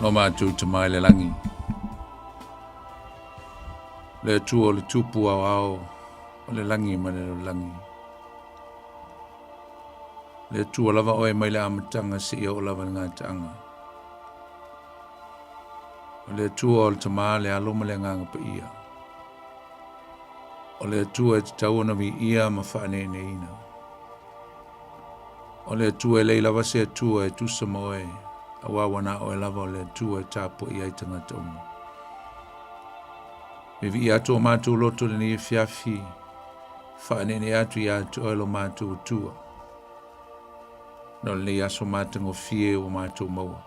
Lo matou Tama i le lagi, le Atua o le Tupu aoao o le lagi ma le lalolagi. Le Atua lava oe mai le amataga seia oo lava i le gataaga. O le Atua o le Tama, le Alo ma le Agaga Paia. O le Atua e tatau ona viia ma faaneeneina. O le Atua e leai lava se Atua e tusa ma oe, auā ua na oe lava o le Atua e tapuai ai tagata uma. E viia atu o matou loto i lenei afiafi, faaneenee atu ia te oe lo matou Atua. Na o lenei aso matagofie ua matou maua.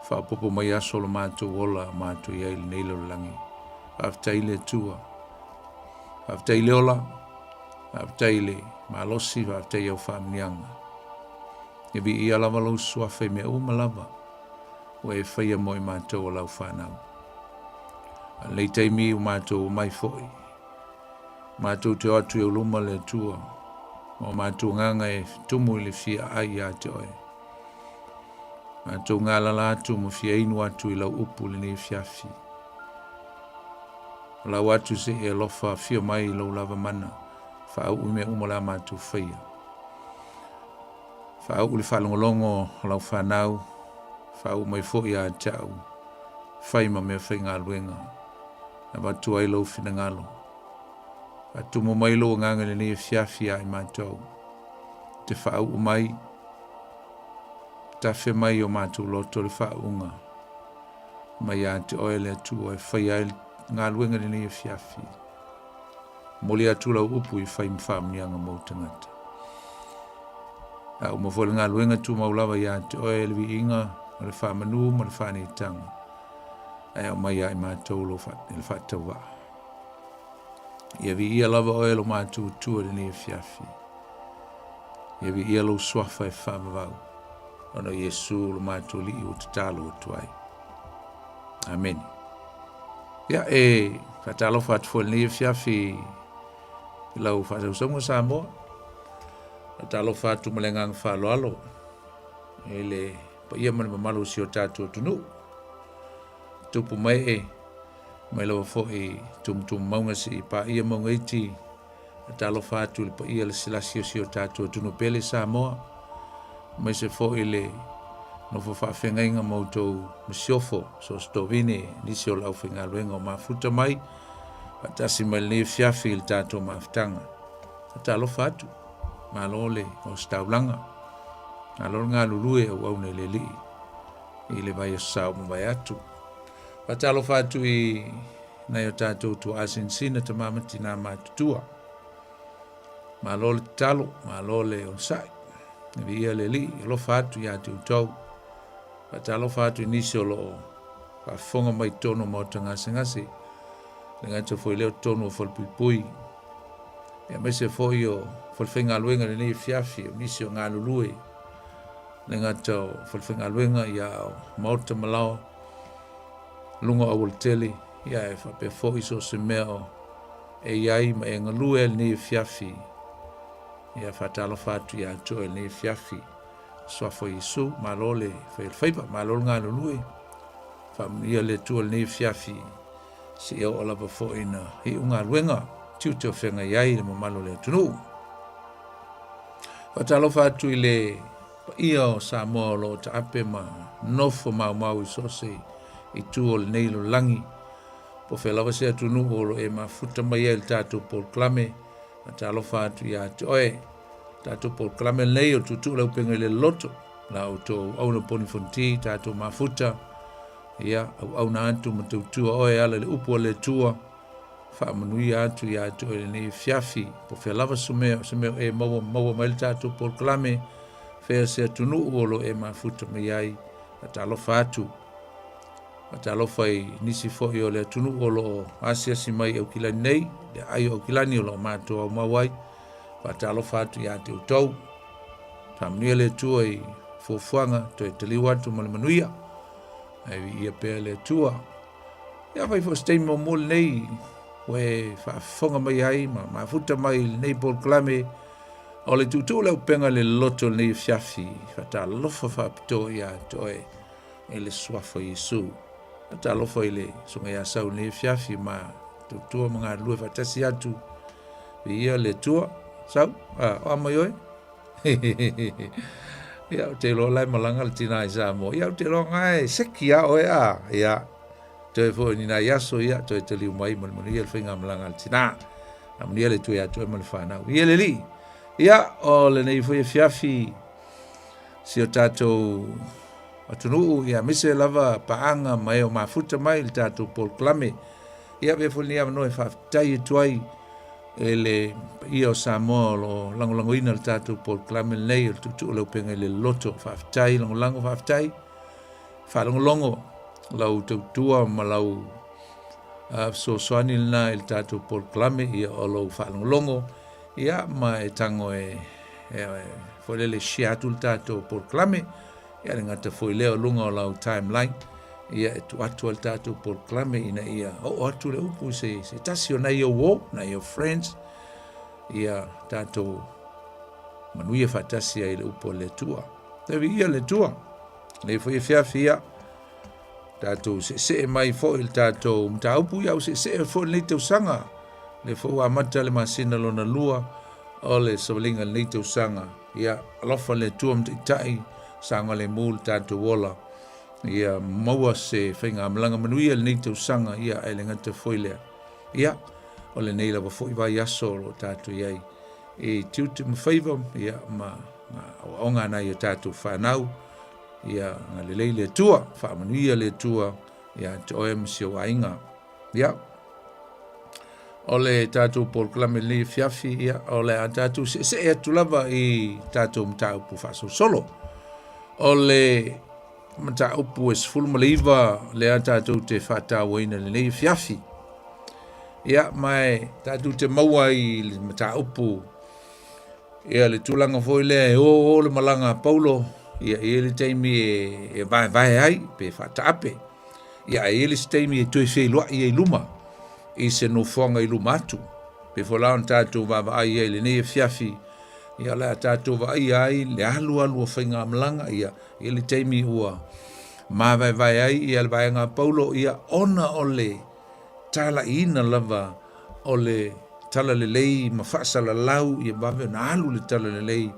Faaopoopo mai aso o lo matou ola o matou i ai i lenei lalolagi. Faafetai i le Atua. Faafetai i le ola. Faafetai i le malosi, faafetai i au faamanuiaga. E viia lava lou suafa i mea uma lava ua e faia mo i matou o lau fanau. A o lenei taimi ua matou omai foi, matou te o atu i ou luma le Atua, ma o matou agaga e tumu i le fia aai ia te oe. Matou galala atu ma fia inu atu i lau upu i lenei afiafi. O lau atu se i e alofa afio mai i lou lava mana, faauu i mea uma o le a matou faia. Faauu le faalogologo o lau fanau, faauu mai foi ia te au, fai ma mea faigaluega, avatu ai lou finagalo. Faatumu mai lou agaga i lenei afiafi ia i matou, te faauu mai, tafe mai i o matou loto le faauuga mai ia te oe le Atua e faia ai le galuega i lenei afiafi. Momoli atu lau upu i fai ma faamanuiaga mo tagata. A uma foi le galuega tumau lava ia te oe le viiga o le faamanu ma le faaneetaga, ae aumai ia i matou lo le faatauvaa. Ia viia lava oe lo matou Atua i lenei afiafi. Ia viia lou suafa e faavavau, ona o Iesu lo matou Alii ua tatalo atu ai. Amene. Ia, e faatalofa atu foi i lenei afiafi i lau faasausauga Samoa. Faatalofa atu ma le agaga faaaloalo i le paia ma le mamalu o si o tatou atunuu. Tupu mai e, mai lava foi tumutumu mauga seia paia mauga iti. Faatalofa atu i le paia lasilasi o si o tatou atunuu pele Samoa, aemaise foi le nofo faafeagaiga ma outou masiofo, so o se tovine, nisi o le aufaigaluega o mafuta mai, faatasi mai lenei afiafi i le tatou mafutaga. Faatalofa atu, malo le ositaulaga, malo le galulue auauna i le Alii i le vaiaso sa ua mavae atu. Faatalofa atu i nai o tatou tuaa sinasina tama ma tinā matutua. Malo le tatalo, malo le onosai. E viia le Alii, alofa atu ia te outou. Faatalofa atu i nisi o loo faafofoga mai totonu o maota gasegase, le gata foi lea o totonu o falepuipui, aemaise foi o falefaigaluega i lenei afiafi, o nisi o galulue, le gata o falefaigaluega ia o maota ma laoa, luga o aualatele, ia e faapea foi so o se mea o e i ai ma e galue ai lenei afiafi. Ia faatalofa atu ia te oe lenei afiafi. Suafa o Iesu, malo le fai o le faiva, malo le galulue. Faamanuia le Atua i lenei afiafi, seia oo lava foi ina iu galuega, tiute o feagai ai le mamalu o le atunuu. Faatalofa atu i le paia o Samoa o lo o taape ma nofo maumau i so o se itu o lenei lalolagi. Po o fea lava se atunuu o lo o e mafuta mai ai i le tatou polokalame, faatalofa atu ia te oe. Tatou polokalame lenei o le Tuutuu le Auupega i le Loto, la outou auauna poni fonoti, tatou mafuta, ia, auauna atu ma tautua oe e ala i le upu a le Atua, faamanuia atu ia te oe i lenei afiafi, po o fea lava se mea, se mea o e maua, maua mai le tatou polokalame, fea se atunuu o lo o e mafuta mai ai, faatalofa atu. Faatalofa i nisi foi o le atunuu o lo o asiasi mai i Aukilani nei, le aai o Aukilani o lo o matou aumau ai. Faatalofa atu ia te outou. Faamanuia le Atua i fuafuaga, toe taliu atu ma le manuia. Ae viia pea le Atua. Ia fai foi se taimi muamua lenei ua e faafofoga mai ai ma mafuta mai i lenei polokalame o le tuutuu le auupega i le loto o lenei afiafi. Faatalofa faapitoa ia te oe. i le suafa o Iesu. Talofa i le susuga ia Sau i lenei afiafi ma tautua ma galulue faatasi atu. Viia le Atua. Sau, a, o a mai oe? Ia, ou te iloa la e malaga le tina i Samoa. Ia, ou te iloa nga e seki a oe a. Ia, toe foi ni nai aso, ia, toe taliu mai ma le manuia le faigamalaga a le tina. Faamanuia le Atua ia te oe ma le fanau. Ia le Alii. Ia, o lenei foi afiafi, si o tatou atunuu, ia aemaise lava paaga ma e o mafuta mai i le tatou polokalame. Ia avea foi lenei avanoa e faafetai atu ai e le paia o Samoa o lo o lagolagoina le tatou polokalame lenei o le Tuutuu o le Auupega i le Loto. Faafetai lagolago, faafetai faalogologo lau tautua ma lau fesoasoani lena i le tatou polokalame, ia o lou faalogologo ia ma e tago e foi lele share atu le tatou polokalame ia le gata foi lea o luga o lau timeline ia e tuu atu ai le tatou polokalame ina ia oo atu le upu i se, se tasi o nai ou uo, nai ou friends ia tatou manuia faatasi ai le upu a le Atua. Toe viia le Atua. Nei foi afiafi ia tatou seesee mai foi le tatou mataupu ia ua seesee foi lenei tausaga. Lea foi ua amata le masina lona lua o le savaliga i lenei tausaga. Ia alofa le Atua ma taitai saogalemu le tatou ola. Ia maua se faigamalaga manuia i lenei tausaga ia ae le gata foi lea. Ia o lenei lava foi vaiaso o lo o tatou i ai i tiute ma faiva ia ma aoaoga a nai o tatou fanau. Ia agalelei le Atua, faamanuia le Atua ia te oe ma si ou aiga. Ia, o le tatou polokalame lenei afiafi, ia, o le a tatou seesee atu lava i tatou mataupu faasolosolo. O le mataupu e 19 lea tatou te faatauaina i lenei afiafi. Ia, ma e tatou te maua i le mataupu Ia le tulaga foi lea e o o le malaga a Paulo, ia e i ai le taimi e, e vaevae ai pe faataape. Ia ae i ai le isi taimi e toe feiloai ai i luma i se nofoaga i luma atu. Pei foi la ona tatou vaavaai ai i lenei afiafi, ia o le a tatou vaaia ai le alualu o faigamalaga, ia i ai le taimi ua mavaevae ai ia le vaega a Paulo, ia ona o le talaiina lava o le talalelei ma faasalalau ia vave ona alu le talalelei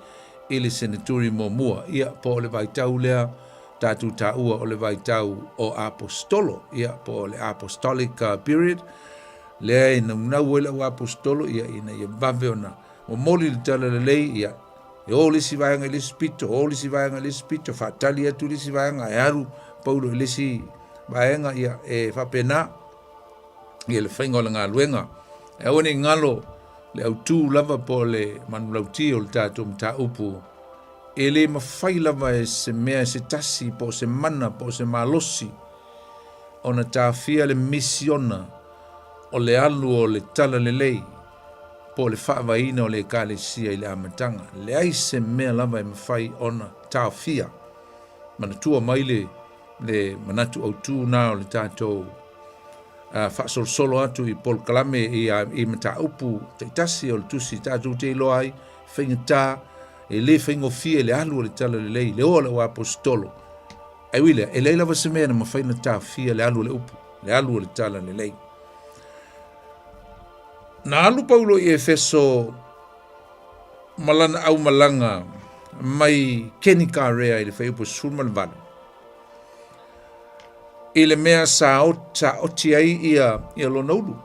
i le seneturi muamua, ia po o le vaitau lea tatou taua o le vaitau o aposetolo, ia po o le apostolic period, lea e naunau ai le au aposetolo ia ina ia vave ona momoli le talalelei, ia e o le isi vaega i le isi pito, o le isi vaega i le isi pito, faatali atu le isi vaega, e alu Paulo i le isi vaega, ia e faapena ia le faiga o le galuega. E aua ne i galo le autū lava po o le manulauti o le tatou mataupu, e le mafai lava e se mea e se tasi po o se mana po o se malosi ona taofia le misiona o le alu o le talalelei po o le faavaeina o le Ekalesia i le amataga. Leai se mea lava e mafai ona taofia. Manatua mai le le manatu autū na o le tatou faasolosolo atu i polokalame i, i mataupu taitasi o le tusi tatou te iloa ai faigata e le faigofie le alu o le talalelei le o a le aposetolo. Ae ui lea, e leai lava se mea na mafai ona taofia le alu o le upu, le alu o le talalelei. Na alu Paulo i Efeso ma lana aumalaga mai Kenikarea i le fuaiupu 18, i le mea sa oti ai ia, ia lona ulu.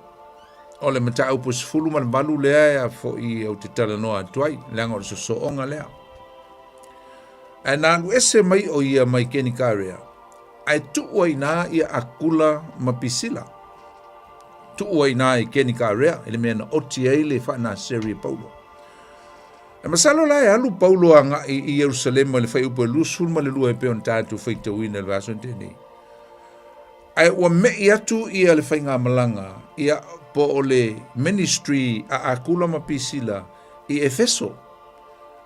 O le mataupu 18 lea e foi ou te talanoa atu ai, leaga o le sosooga lea. Ae na alu ese mai o ia mai Kenikarea, ae tuu ai i ina ia Akula ma Pisila. Tuu ai ina i Kenikarea, i le mea na oti ai le faanaseri e Paulo. E masalo la e alu Paulo agai i Ierusalema i le fuaiupu e 22 e pei ona tatou faitauina i le vaiaso na tea nei. Ae ua me'i atu ia le faigamalaga ia po o le ministry a Akula ma Pisila i Efeso.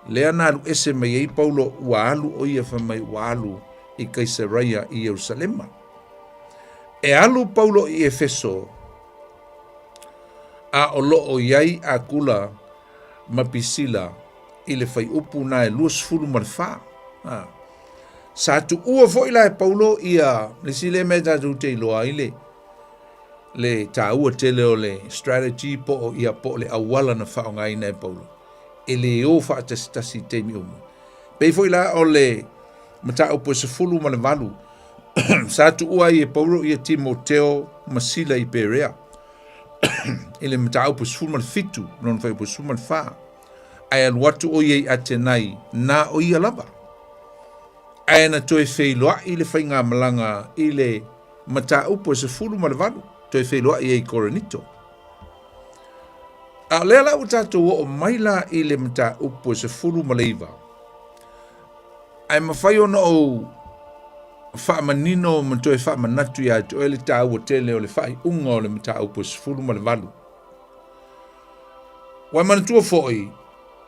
Lea na alu ese mai ai Paulo ua alu o ia fai mai ua alu i Kaisaraia i Ierusalema. E alu Paulo i Efeso a o lo o i ai Akula ma Pisila i le fuaiupu na e 24. Sa tuua foi la e Paulo ia le isi lea mea tatou te iloa ai le le taua tele o le strategy po o ia po o le auala na faaaogaina e Paulo e le o faatasitasi i taimi uma. Pei foi la o le mataupu e 18 sa tuua ai e Paulo ia Timoteo ma Sila i Perea i le mataupu 17 lona fuaiupu 14 ae alu atu ʻo ia i Atenai na o ia lava. Ae na toe feiloai le faigamalaga i le mataupu e 18, toe feiloai ai i Korinito. A o lea la ua tatou oo mai la i le mataupu e 19, ae mafai ona ou faamanino ma toe faamanatu ia te oe le taua tele o le faaiuga o le mataupu e 18. Ua e manatua foi,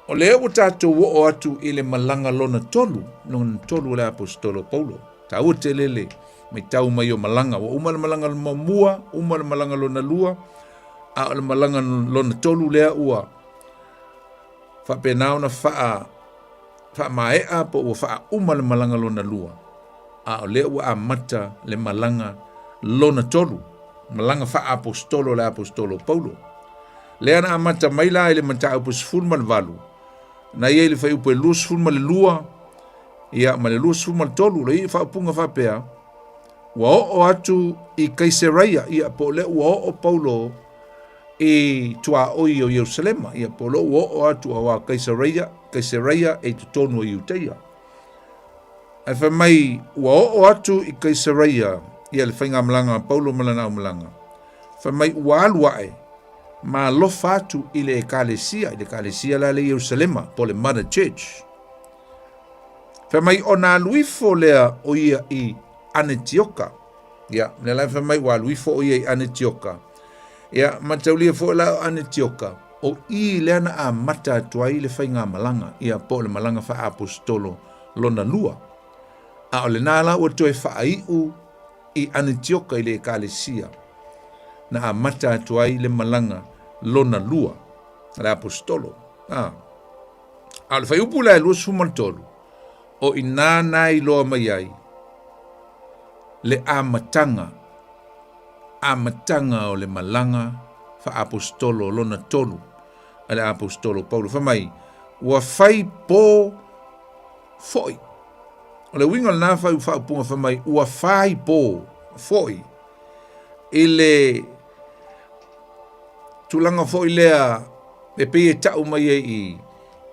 o lea ua tatou oo atu i le malaga lona tolu, lona tolu o le aposetolo Paulo. Taua tele le matau mai o malaga. Ua uma le malaga muamua, uma le malaga lona lua, a o le malaga lona tolu lea ua faapena ona faa faamaea po ua faauma le malaga lona lua, a o lea ua amata le malaga lona tolu, malaga faaapostolo a le aposetolo Paulo. Lea na amata mai la i le mataupu 18, na i ai le fuaiupu e 22, ia ma le 23, le i faaupuga faapea, ua oo atu i Kaiseraia, ia po o lea ua oo Paulo i tuaoi o Ierusalema, ia po o lea ua oo atu auā Kaisaraia, Kaisaraia e i totonu o Iuteia. Ae fai mai ua oo atu i Kaisaraia ia le faigamalaga a Paulo ma lana aumalaga. Fai mai ua alu ae ma alofa atu i le ekalesia, i le ekalesia la le Ierusalema, po le Mother Church. Fai mai ona alu ifo lea o ia i Anetioka. Ia, lea la fai mai ua alu ifo o ia i Anetioka. Ia, mataulia foi la o Anetioka, o i lea na amata atu ai le faigamalaga, ia po o le malaga faaapostolo lona lua. A o lena la ua toe faaiu i Anetioka i le ekalesia, na amata atu ai le malaga lona lua a le aposetolo. A, a o le fuaiupu la e 23, o i ina na iloa mai ai le amataga amataga o le malaga faaapostolo lona tolu a le aposetolo Paulo. Fai mai, ua fai pō foi. O le uiga o lena faaupuga fai mai, ua fai pō foi i le tulaga foi lea e pei e tau mai ai i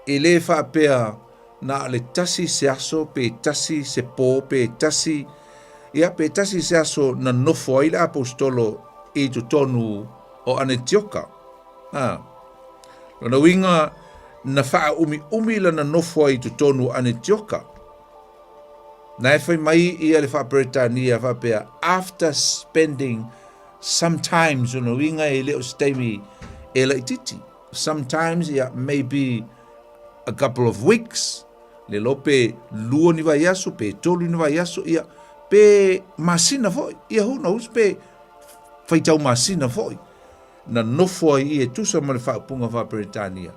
e le faapea na o le tasi se aso pe tasi se pō pe tasi ia pe tasi se aso na nofo ai le aposetolo i totonu o Anetioka. A. Lona uiga na faaumiumi lana nofo ai i totonu o Anetioka. Na e fai mai ia le faaperetania faapea after spending sometimes, lona uiga e le o se taimi e laititi. Sometimes ia maybe a couple of weeks, le iloa pe lua ni vaiaso, pe tolu ni vaiaso, ia, pe masina foi, ia who knows, pe faitau masina foi, na nofo ai ia e tusa ma le faaupuga faa-Peretania,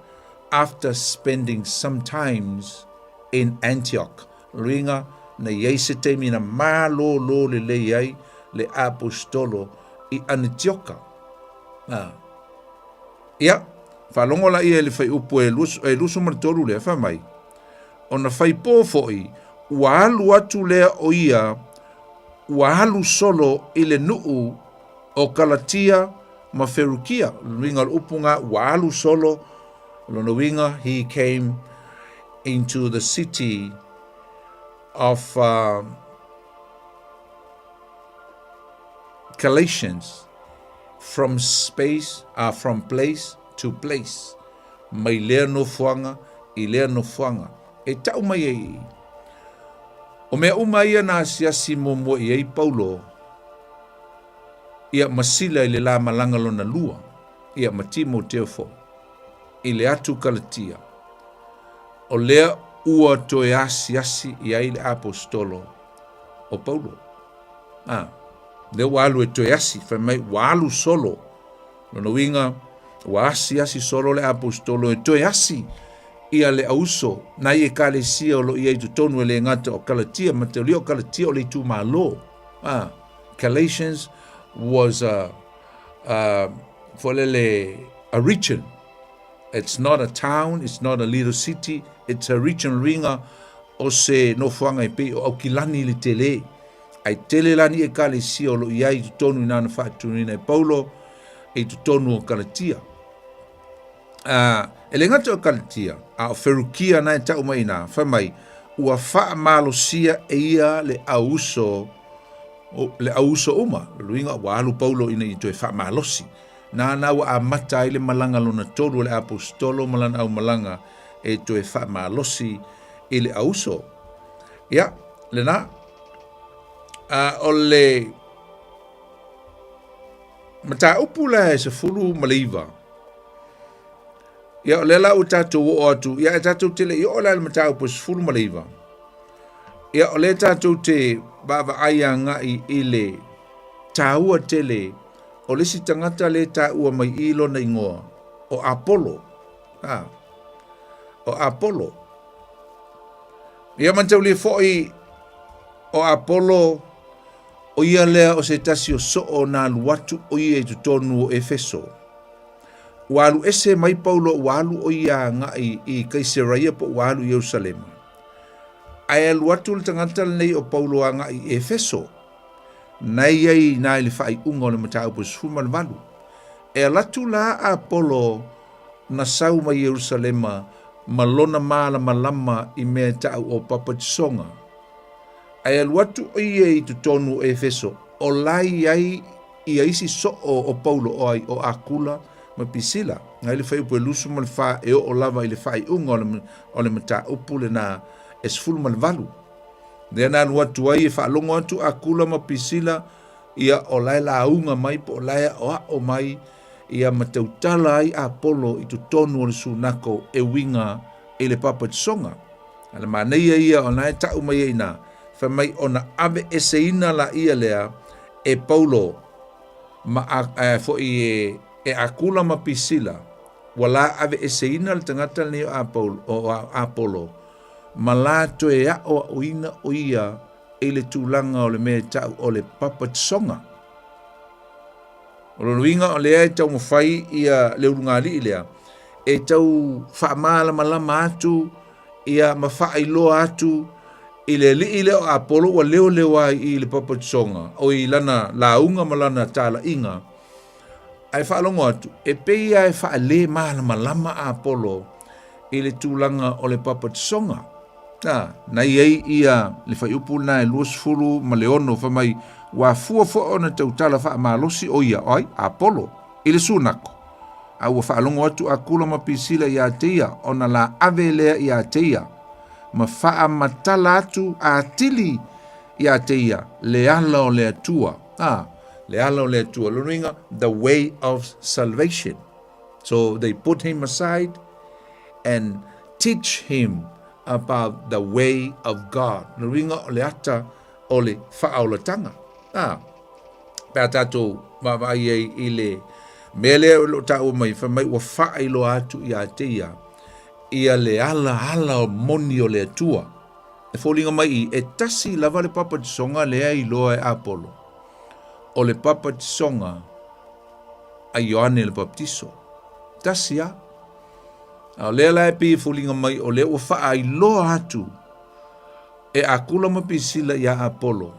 after spending some times in Antioch. Luiga, na i ai se taimi na malōlō lelei ai le aposetolo i Anetioka. Ah. Ia, faalogo laia i le fuaiupu e 23 lea, fai mai, ona fai pō foi, ua alu atu lea o ia, ua alu solo i le nuu o Kalatia ma Ferukia. Lona uiga o le upu lena, ua alu solo, lona uiga, he came into the city of Galatians from space, from place to place, mai lea nofoaga i lea nofoaga, e tau mai ai i. O mea uma ia na asiasi muamua i ai Paulo, ia ma Sila i le la malaga lona lua, ia ma Timoteo foi, i le atu Kalatia, o lea ua toe asiasi i ai le aposetolo o Paulo. A, lea ua alu e toe asi, fai mai ua alu solo. Lona uiga, ua asiasi solo le aposetolo e toe asi Ia le auso nai ekalesia o lo o i ai i totonu e le gata o Kalatia, mataulia o Kalatia o le itumalo. Ah, Galatians was a, a foi lele, a region. It's not a town, it's not a little city, it's a region luiga o se nofoaga e pei o Aukilani le tele. Ai tele la ni ekalesia o lo o i ai i totonu i nana faatunuina e Paulo i totonu o Kalatia. A, e le gata o Kalatia, a o Ferukia na e tau mai ina, fai mai, ua faamalosia e ia le auuso, le auuso uma. Luiga ua alu Paulo ina ia toe faamalosi. Nāna ua amata ai le malaga lona tolu o le aposetolo ma lana aumalaga e toe faamalosi i le auuso. Ia, lena. A, o le mataupu la e 19, Ia, o lea la ua tatou oo atu, ia e tatou te le i oo la i le mataupu e 19. Ia, o lea tatou te vaavaai agai i le taua tele o le isi tagata lea e taua mai i lona igoa, o Apolo. A, o Apolo. Ia manataulia foi o Apolo, o ia lea o se tasi o soo na alu atu o ia i totonu o Efeso. Ua alu ese mai Paulo ua alu o ia agai i Kaiseraia po ua alu i Ierusalema. Ae alu atu le tagata lenei o Paulo agai i Efeso, na i ai i ina i le faaiuga o le mataupu e 18. E alu atu la a Apolo na sau mai Ierusalema ma lona malamalama i mea e ta'u o papatisoga. Ae alu atu o ia i totonu o Efeso, o la i ai ia isi soo o Paulo o ai o Akula ma Pisila. Nai le fuaiupu e 24 e oo lava i le faaiuga o le mataupu lena e 18. Lea na alu atu ai e faalogo atu Akula ma Pisila, ia o la e lauga mai po o la e aʻoaʻo mai ia ma tautala ai Apolo i totonu o le sunako e uiga i le papatisoga. A le manaia ia o na e taʻu mai ai ina, fai mai ona aveeseina laia lea e Paulo ma a, foi e, e Akula ma Pisila, ua la aveeseina le tagata lenei o Apolo, o Apolo ma la toe aʻoaʻoina o ia i le tulaga o le mea e taʻu o le papatisoga. O lona uiga o lea e taumafai ia le ulugalii lea e tau faamalamalama atu ia ma faailoa atu i le alii lea o Apolo ua leoleo ai i le papatisoga o i lana lauga ma lana talaiga. Ae faalogo atu, e pei lava e faale malamalama Apolo i le tulaga o le papatisoga. A, na i ai ia le fuaiupu lena e 26, fai mai, ua fua foi ona tautala faamalosi o ia, o ai? Apolo, i le sunako. A ua faalogo atu Akula ma Pisila iā te ia, ona la ave lea iā te ia, ma faamatala atu atili iā te ia le ala o le Atua. A, le ala o le Atua. Lona uiga, the way of salvation. So they put him aside and teach him about the way of God. Lona uiga o le ata o le faaolatanga. A, pe a tatou vaavaai ai i le mea lea o lo o taua mai, fai mai ua faailoa atu iā te ia, ia le ala ala o moni o le Atua. E foliga mai i, e tasi lava le papatisoga lea i iloa e Apolo, o le papatisoga a Ioane le Papatiso. Tasi a. A o lea la e pei e foliga mai o lea ua faailoa atu e Akula ma Pisila iā Apolo,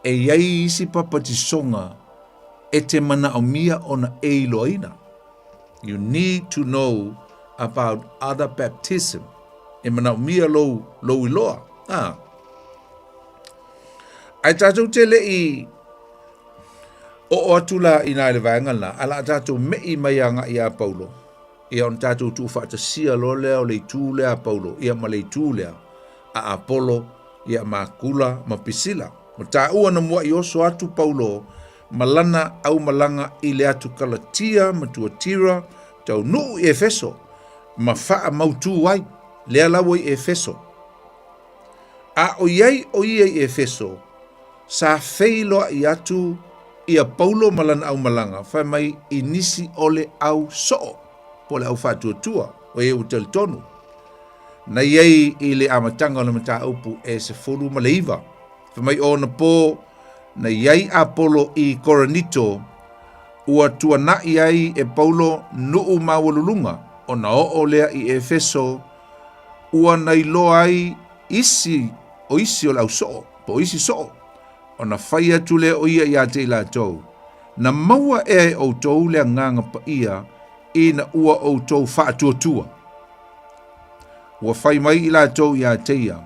e i ai isi papatisoga e te manaomia ona e iloaina. You need to know about other baptism. E manaomia lou, lou iloa. Ah. Ae tatou te le i oo atu la inā i le vaega lena, a la tatou me'i mai agai iā Paulo, ia ona tatou tuufaatasia loa lea o le itu lea a Paulo, ia ma le itu lea a Apolo, ia ma Akula ma Pisila. Ua taua na muaʻi oso atu Paulo ma lana aumalaga i le atu Kalatia ma Tuatira, taunuu i Efeso, ma faamautū ai, lea la ua i Efeso. A ʻoiai ʻo ia i Efeso, sa feiloaʻi atu ia Paulo ma lana aumalaga, fai mai i nisi o le au soo, po o le au faatuatua, o e ua talitonu. Na i ai i le amataga o le mataupu e 19. Fai mai o ona pō na i ai Apolo i Korinito, ua tuanaʻi ai e Paulo nuʻu maualuluga, ona oo lea i Efeso, ua na iloa ai isi o isi o le au soo, po o isi soo, ona fai atu lea o ia iā te i latou, Na maua ea e ʻoutou le Agaga Paia ina ua ʻoutou faatuatua? Ua fai mai i latou iā te ia,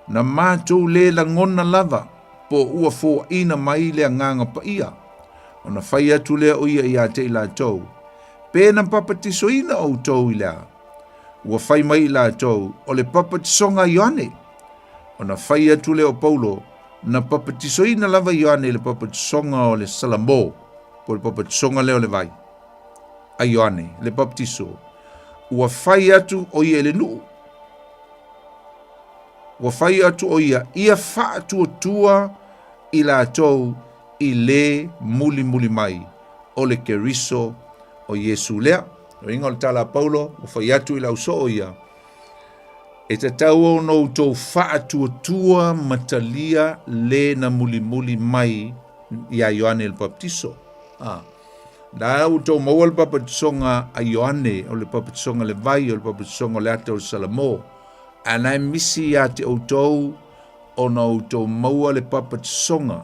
Na matou lē lagona lava po ua foaʻina mai le Agaga Paia. Ona fai atu lea o ia iā te i latou, Pe na papatisoina ʻoutou i le a? Ua fai mai i latou, O le papatisoga a Ioane. Ona fai atu lea o Paulo, Na papatisoina lava Ioane i le papatisoga o le Salamo, po o le papatisoga lea o le vai a Ioane, le papatiso. Ua fai atu o ia i le nuu. Ua fai atu o ia, ia faatuatua i latou i le mulimuli mai o le Keriso o Iesu lea. Uiga o le tala a Paulo, ua fai atu i le au soo ia, e tatau ona outou faatuatua ma talia le na mulimuli mai iā Ioane le Papatiso. Ah. Na ua outou maua le papatisoga a Ioane, o le papatisoga le vai, o le papatisoga o le ata o le Salamo. Ae na e misi iā te outou ona outou maua le papatisoga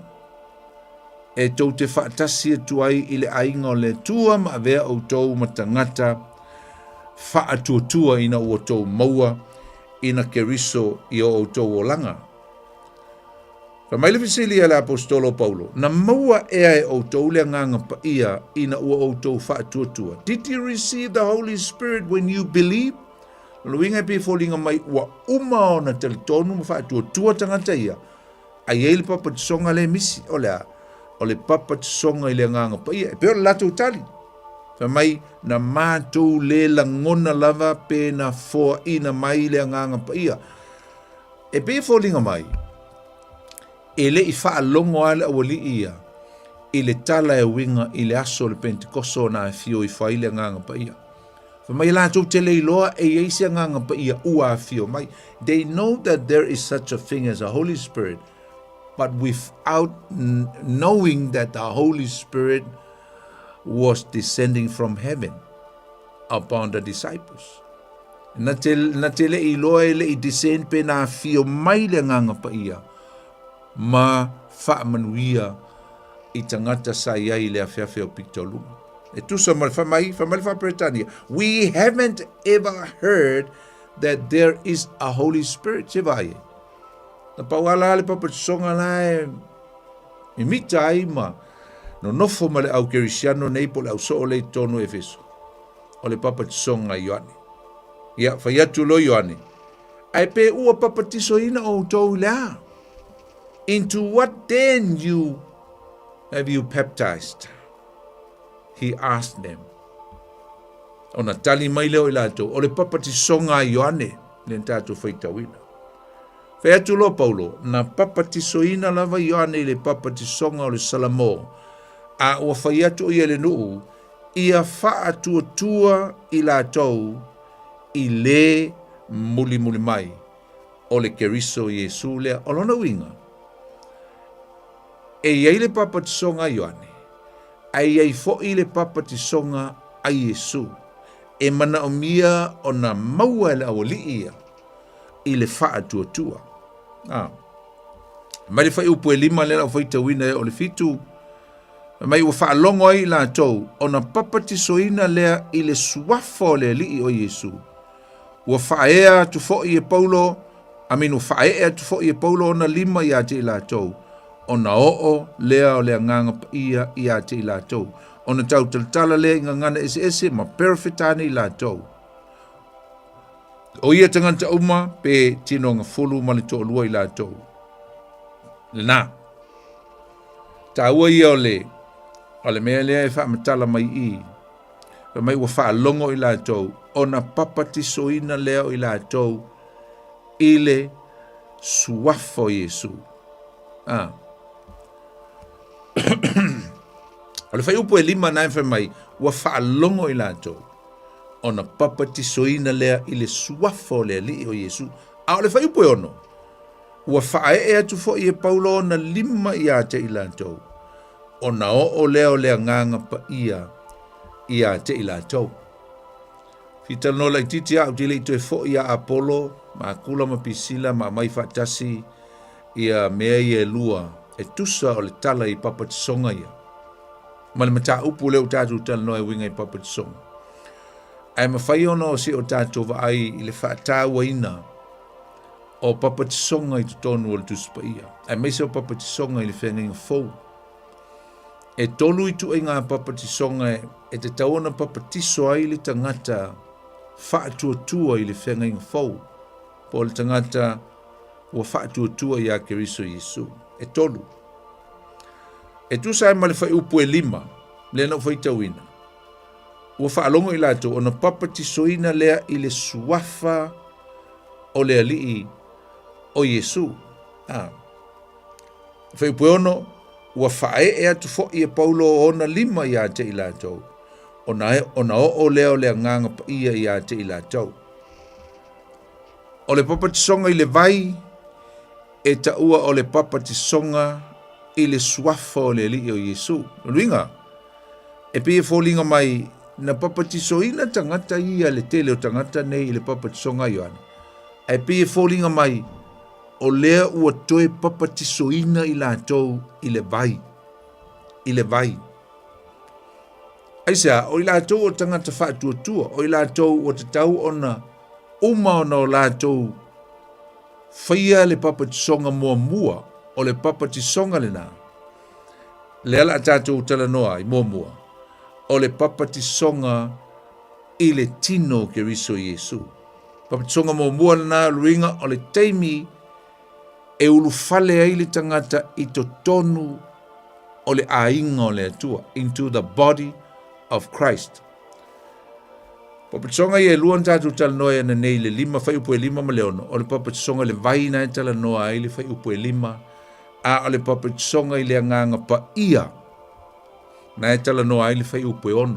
e tou te faatasi atu ai i le aiga o le Atua ma avea outou ma tagata faatuatua ina ua outou maua ina Keriso i o outou olaga. Fai mai le fesili a le aposetolo o Paulo, Na maua ea e outou le Agaga Paia ina ua outou faatuatua? Did you receive the Holy Spirit when you believed? Lona uiga e pei e foliga mai ua uma ona talitonu ma faatuatua tagata ia, a i ai le papatisoga lea e misi, o le a? O le papatisoga i le Agaga Paia. E pei o le latou tali. Fai mai, na matou le lagona lava pe na foaina mai le Agaga Paia. E pei e foliga mai, e le i faalogo lava le aualii ia i le tala e uiga i le aso o le Pentekoso na afio ifo ai le Agaga Paia. Fai mai latou te le iloa e i ai se Agaga Paia ua afio mai. They know that there is such a thing as a Holy Spirit, but without knowing that the Holy Spirit was descending from heaven upon the disciples. Na te, na te le iloa e le i descend pe na afio mai le Agaga Paia ma faamanuia i tagata sa i ai i le afeafe o Pitauluga. E tusa ma le fai mai, fai mai le Faa-Peretania, We haven't ever heard that there is a Holy Spirit. Se vaai ai. Na pau ala le papatisoga la e mimita ai ma nonofo ma le au Kerisiano nei po le au soo lea i totonu o Efeso. O le papatisoga a Ioane. Ia, fai atu loa Ioane, Ae pe ua papatisoina outou i le a? Into what then you have you baptized? He asked them. Ona tali mai lea o i latou, o le papatisoga a Ioane, le na tatou faitauina. Fai atu loa Paulo, na papatisoina lava Ioane i le papatisoga o le Salamo, a ua fai atu o ia i le nuu, ia faatuatua i latou i le mulimuli mai o le Keriso Iesu lea. O lona uiga, e i ai le papatisoga a Ioane, ae i ai foi le papatisoga a Iesu, e manaomia ona maua e le aualii ia i le faatuatua. Ah. Mai le fuaiupu e 5 lea lau faitauina e o le 7, mai ua faalogo ai i latou ona papatisoina lea i le suafa o le Alii o Iesu. Ua faaea atu foi e Paulo, I mean, ua faaee atu foi e Paulo ona lima iā te i latou, ona oo lea o le Agaga Paia iā te i latou, ona tautalatala lea i gagana eseese ma Perefetane i latou. O ia tagata uma pe tinoga fulu ma le toalua i latou. Lena. Taua ia o le, o le mea lea e faamatala mai i. Fai mai ua faalogo i latou, ona papatisoina lea o i latou i le suafa o Iesu. Ah. O le fuaiupu e 5 na e fai mai, ua faalogo i latou. Ona papatisoina lea i le suafa o le Alii o Iesu. A o le fuaiupu e 6, ua faaee atu foi e Paulo ona lima ia te i latou, ona oo lea o le Agaga Paia ia te i latou. Fia talanoa laitiiti au te le i toe foi ia Apolo ma Akula ma Pisila ma aumai faatasi ia mea ia e lua e tusa o le tala i papatisoga ia ma le mataupu lea ua tatou talanoa e uiga i papatisoga. Ae mafai ona o se o tatou vaai i le faatauaina o papatisoga i totonu o le Tusi Paia, aemaise o papatisoga i le Feagaiga Fou. E tolu ituaiga papatisoga e tatau ona papatiso ai le tagata faatuatua i le Feagaiga Fou, po o le tagata ua faatuatua iā Keriso Iesu. E tolu. E tusa ai ma le fuaiupu e 5, lea na ou faitauina, ua faalogo i latou ona papatisoina lea i le suafa o le Alii o Iesu. Ah. Fuaiupu e 6, ua faaee atu foi e Paulo ona lima ia te i latou, ona, ona oo lea o le Agaga Paia ia te i latou. O le papatisoga i le vai e taua o le papatisoga i le suafa o le Alii o Iesu. O luiga, e pei e foliga mai na papatisoina tagata ia le tele o tagata nei i le papatisoga a Ioane, ae pei e foliga mai o lea ua toe papatisoina i latou i le vai, i le vai. Aisea, o i latou o tagata faatuatua, o i latou ua tatau ona uma ona o latou faia le papatisoga muamua, o le papatisoga lena, lea la tatou talanoa ai muamua, o le papatisoga i le tino o Keriso Iesu. Papatisoga muamua lena, luiga o le taimi e ulufale ai le tagata i totonu o le aiga o le Atua, into the body of Christ. Papatisoga ia e lua na tatou talanoa ai ananei i le 5, fuaiupu e 5 ma le 6, o le papatisoga i le vai na e talanoa ai le fuaiupu e 5, a o le papatisoga i le Agaga Paia na e talanoa ai le fuaiupu e 6.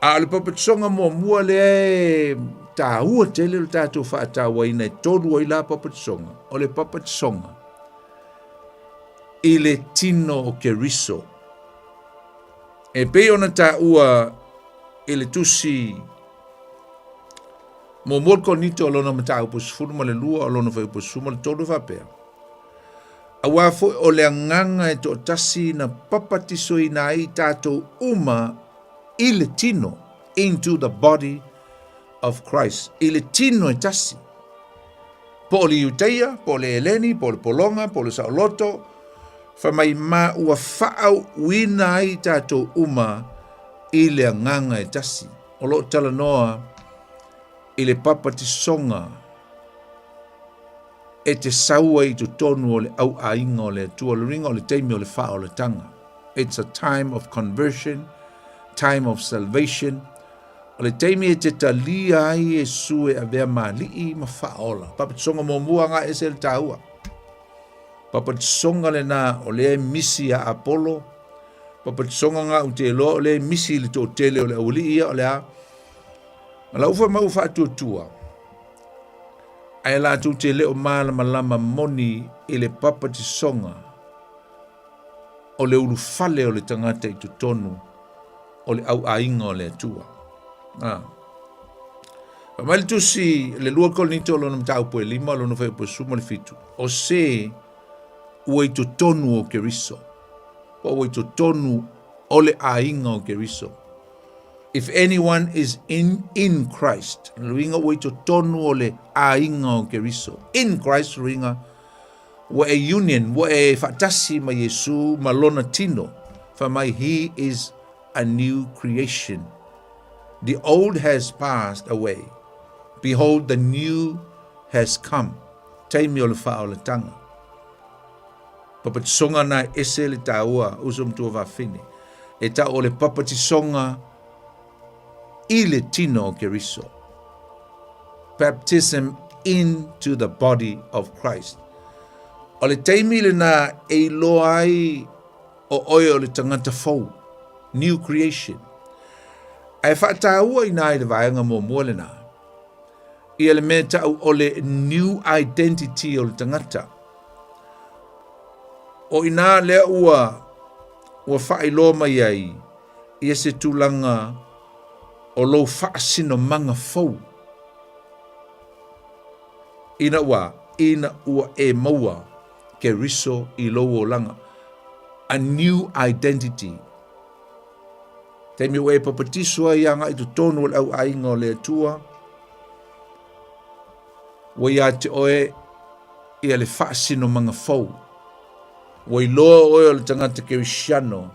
A o le papatisoga muamua lea e taua tele le tatou faatauaina e tolu ai la papatisoga, o le papatisoga i le tino o Keriso. E pei ona taua i le tusi muamua o le Korinito o lona mataupu 12 o lona fuaiupu 13 e faapea, Auā foi o le Agaga e toatasi na papatisoina ai i tatou uma i le tino, into the body of Christ, i le tino e tasi. Po o le Iutaia, po o le Eleni, po o le Pologa, po o le Saoloto, fai mai ma ua faauuina ai tatou uma i le Agaga e tasi. O lo o talanoa i le papatisoga e te sau ai i totonu o le auaiga o le Atua. O le uiga o le taimi o le faaolataga. It's a time of conversion, time of salvation. O le taimi e te talia ai Iesu e avea ma alii ma faaola. Papatisoga muamua ga ese le taua. Papatisoga lena o lea e misi ia Apolo. Papatisoga ga u te iloa o lea e misi i le toatele o le aualii ia o le a. Ma lau fai mai ua faatuatua. Ae latou te le o malamalama moni i le papatisoga o le ulufale o le tagata i totonu o le auaiga o le Atua. Ah. Fai mai le tusi le 2 Korinito lona mataupu e 5 lona fuaiupu e 17, o se ua i totonu o Keriso, po ua i totonu o le aiga o Keriso. If anyone is in Christ, luiga ua i totonu o le aiga o Keriso. In Christ luiga ua e union, ua e faatasi ma Iesu ma lona tino. Fai mai, he is a new creation. The old has passed away. Behold, the new has come. Taimi o le faaolataga. Papatisoga na e ese le taua, uso ma tuafafine. E tau o le papatisoga i le tino o Keriso. Baptism into the body of Christ. O le taimi lena e iloa ai o oe o le tagata fou, new creation. Ae faataua inā i le vaega muamua lena, ia le mea tau o le new identity o le tagata. O inā lea ua ua faailoa mai ai ia se tulaga o lou faasinomaga fou. Ina ua ina ua e maua Keriso i lou olaga, a new identity. Taimi ua e papatiso ai agai i totonu o le au aiga o le Atua, ua ia te oe ia le faasinomaga fou. Ua iloa oe o le tagata Kerisiano,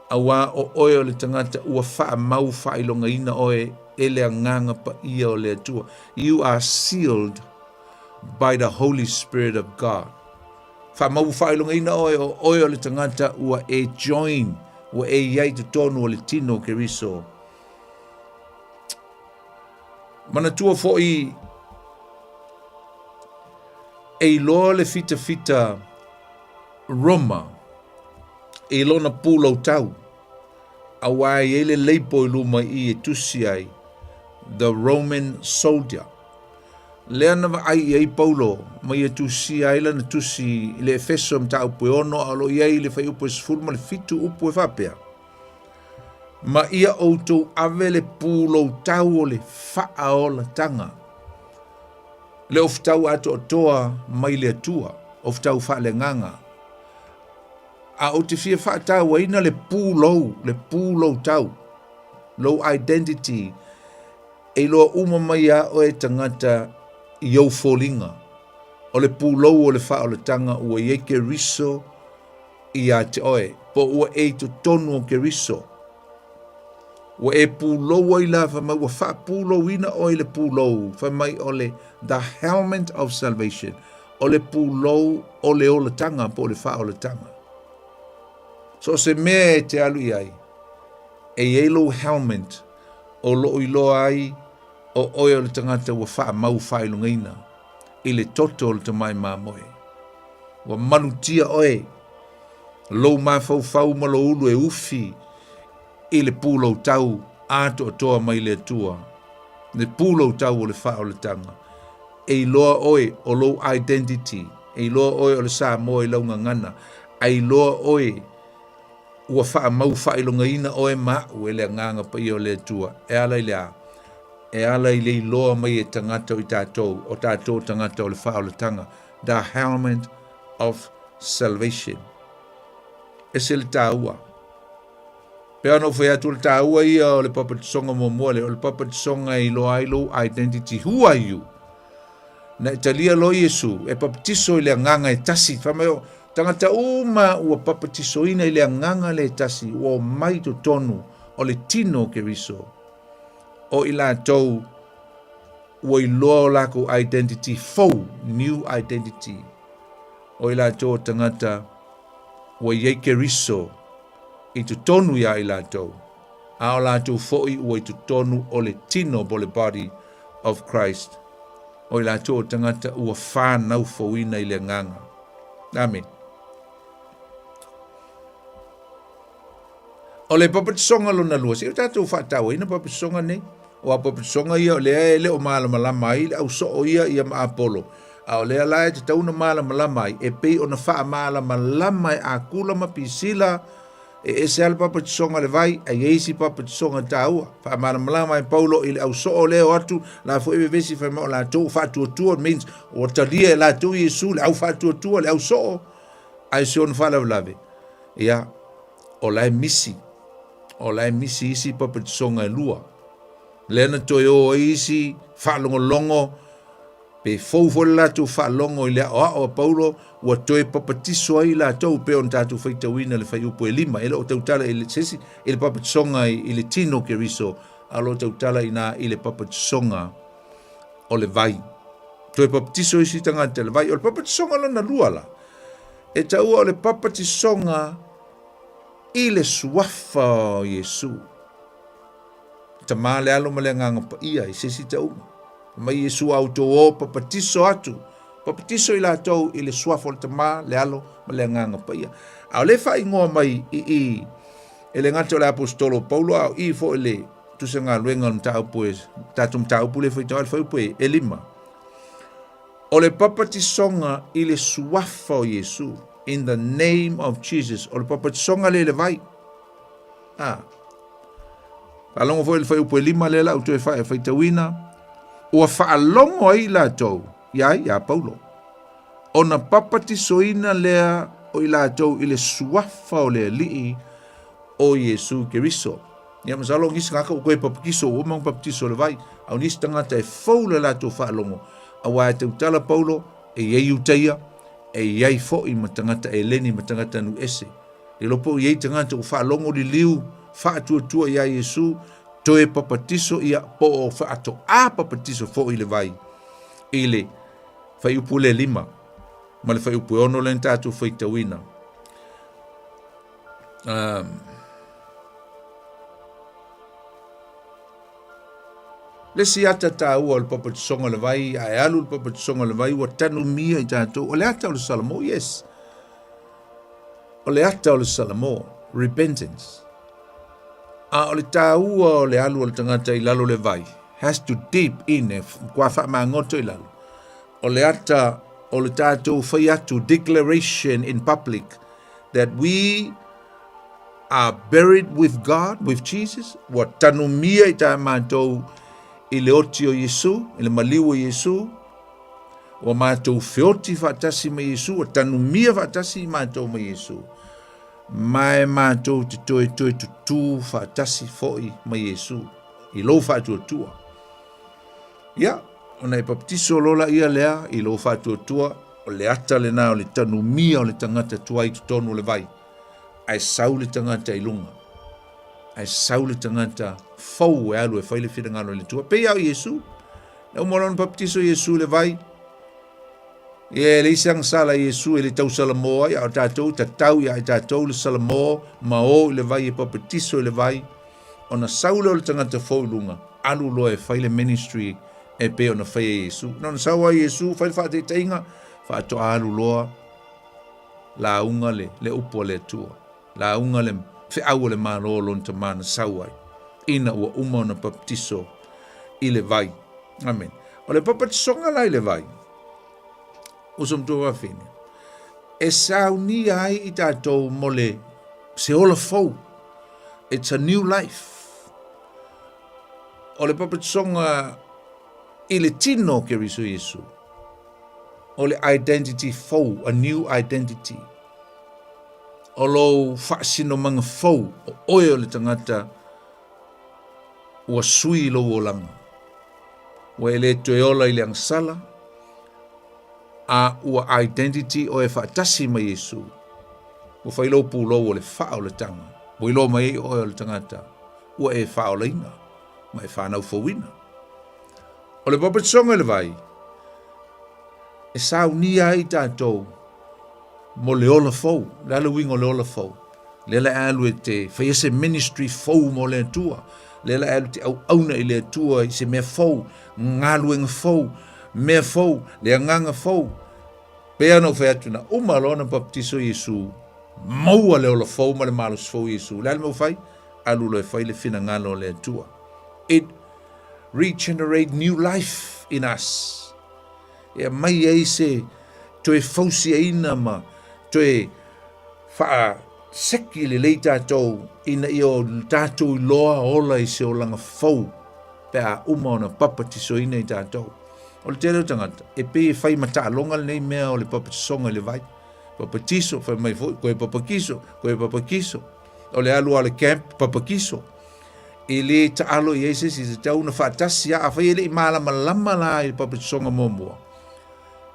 auā o oe o le tagata ua faamau faailogaina oe e le Agaga Paia o le Atua. You are sealed by the Holy Spirit of God. Faamau faailogaina oe o oe o le tagata ua e join, ua e i ai i totonu o le tino o Keriso. Manatua foi e iloa le fitafita Roma i lona pulautau, auā e i ai le leipo i luma i i e tusi ai, The Roman Soldier. Lea na vaai i ai Paulo ma ia tusia ai lana tusi i le Efeso mataupu e 6 a o lo o i ai i le fuaiupu e 17 upu e faapea, Ma ia outou ave le puloutau o le faaolataga, le ofutau atoatoa mai le Atua, ofutau faaleagaga. A ou te fia faatauaina le pulou, le puloutau, lou identity, E iloa uma mai iā oe tagata i ou foliga, o le pulou o le faaolataga ua i ai Keriso iā te oe, po ua e i totonu o Keriso. Ua e pulou ai la, fai mai ua faapulouina oe i le pulou, fai mai o le the helmet of salvation, o le pulou o le olataga po o le faaolataga. So o se mea e te alu i ai, e i ai lou helmet, o lo o iloa ai o oe o le tagata ua faamau faailogaina i le toto o le tamai mamoe. Ua malutia oe, lou mafaufau ma lou ulu e ufi i le puloutau atoatoa mai le Atua, le puloutau o le faaolataga. E iloa oe o lou identity, e iloa oe o le Samoa i lau gagana, a iloa oe Ua faamau faailogaina oe ma aʻu e le Agaga Paia o le Atua. E ala i le a? E ala i le iloa mai e tagata o i tatou, o tatou tagata o le faaolataga, the helmet of salvation. Ese le taua. Pei ona ou fai atu, o le taua ia o le papatisoga muamua lea, o le papatisoga e iloa ai lou identity, who are you? Na e talia loa Iesu e papatiso i le Agaga e tasi, fai mai o, Tagata uma ua papatisoina i le Agaga le tasi ua omai i totonu o le tino o Keriso, o i latou ua iloa o lakou identity fou, new identity, o i latou o tagata ua i ai Keriso i totonu iā i latou, a o latou foi ua i totonu o le tino po o le body of Christ, o i latou o tagata ua whanau fouina i le Agaga. Amen. O le papatisoga lona lua, se i o tatou faatauaina papatisoga nei. O a papatisoga ia o lea e le o malamalama ai le au soo ia ia ma Apolo. A o lea la e tatau ona malamalama ai, e pei ona faamalamalama e Akula ma Pisila, E ese lava le papatisoga o le vai, ae i ai isi papatisoga taua. Faamalamalama e Paulo i le au soo lea o atu, la foi vevesi fai mai o latou ua faatuatua, means ua talia e latou Iesu le au faatuatua, le au soo, ae si ona faalavelave, ia, o la e misi, o la e misi isi papatisoga e lua. Lea na toe o ai isi faalogologo Pe fou foi le latou faalogo i le aoao a Paulo, ua toe papatiso ai latou, pei ona tatou faitauina le fuaiupu e 5. E le o tautala i le, se isi, i le papatisoga i, i le tino o Keriso, a o lo o tautala i ina i le papatisoga o le vai. Toe papatiso isi tagata i le vai. O le papatisoga lona lua la, e taua o le papatisoga i le suafa o Iesu. Tama le Alo ma le Agaga Paia i se isi tauga. Fai mai Iesu a outou o papatiso atu, papatiso i latou i le suafa o le Tama, le Alo ma le Agaga Paia. A o le faaigoa mai i i, e le gata o le aposetolo o Paulo, a o i foi le Tusa galuega o le mataupu e tatou mataupu lea e faitau ai le fuaiupu e 5. O le papatisoga i le suafa o Iesu, in the name of Jesus, o le papatisoga lea i le vai. Ah. Faalogo foi i le fuaiupu e 5 lea la u toe faitauina, ua faalogo ai latou ia ai ia Paulo ona papatisoina lea o i latou i le suafa o le Alii o Iesu Keriso. Ia masalo o nisi tagata ua toe papatiso ua uma ona papatiso i le vai, a o nisi tagata e fou le latou faalogo, auā e tautala Paulo, e i ai Iutaia, e i ai foi ma tagata Eleni ma tagata nuu ese. Le iloa po o i ai tagata ua faalogo liliu faatuatua iā Iesu, toe papatiso ia po o faatoā papatiso foi i le vai i le fuaiupu le 5 ma le fuaiupu e 6 lea na tatou faitauina. Le isi ata taua o le papatisoga o le vai, a e alu i le papatisoga o le vai, ua tanumia i tatou. O le ata o le Salamo, yes. O le ata o le Salamo, repentance. A o le taua o le alu o le tagata i lalo o le vai, has to deep in, e kua faamagoto i lalo. O le ata o le tatou fai atu, declaration in public, that we are buried with God, with Jesus, ua tanumia i tā mātou i le oti o Iesu, i le maliu o Iesu, ua mātou feoti faatasi ma Iesu, ua tanumia faatasi i mātou ma Iesu. Ma e mātou te toe toe tutū faatasi foi ma Iesu, i lou faatuatua. Ia, ona e papatiso loa laia lea i lou faatuatua, o le ata lena o le tanumia o le tagata tuai i totonu o le vai, ae sau le tagata i luga, ae sau le tagata fou e alu e fai le finagalo i le Atua. Pei lava o Iesu, na uma loa ona papatiso Iesu i le vai, ia e leai se agasala i Iesu e le tausalamo ai, a o tatou tatau ia i tatou le salamo ma o i le vai e papatiso i le vai, Ona sau lea o le tagata fou i luga, alu loa e fai le ministry e pei ona faia e Iesu. Na ona sau lava Iesu, fai le faataitaiga, faatoa alu loa lauga le, le upu a le Atua. Lauga le feau o le Malo o lona Tama na sau ai, ina ua uma ona papatiso i le vai. Amen. O le papatisoga la i le vai, uso matua fafine, e saunia ai i tatou mo le se ola fou. It's a new life. O le papatisoga i le tino o Keriso Iesu, o le identity fou, a new identity. O lou faasinomaga fou, o oe o le tagata ua sui i lou olaga. Ua e le toe ola i le agasala, a ua identity oe faatasi ma Iesu. Ua fai lou pulou o le faaolataga, ua iloa mai ai oe o le tagata ua e faaolaina ma e fanau fouina. O le papatisoga i le vai, e saunia ai tatou mo le ola fou. O le a le uiga o le ola fou? Lea la e alu e te faia se ministry fou mo le Atua. Lea la e alu te auauna i le Atua i se mea fou, galuega fou, mea fou, le agaga fou. Pei lava ona ou fai atu, na uma loa ona baptiso Iesu, maua le ola fou ma le malosi fou i Iesu. O le a le mea ua fai? Alu loa e fai le finagalo o le Atua. It regenerate new life in us. E aumai ai se toe fausiaina ma toe faaseki lelei tatou ina ia o tatou iloa ola i se olaga fou pe a uma ona papatisoina i tatou. O le tele o tagata, e pei e fai ma taaloga lenei mea o le papatisoga i le vai. Papatiso, fai mai foi, koe papakiso, koe papakiso. O le alu lava o le camp, papakiso. E le taalo i ai se isi, e tatau ona faatasi lava. Afai e le i malamalama la i le papatisoga muamua,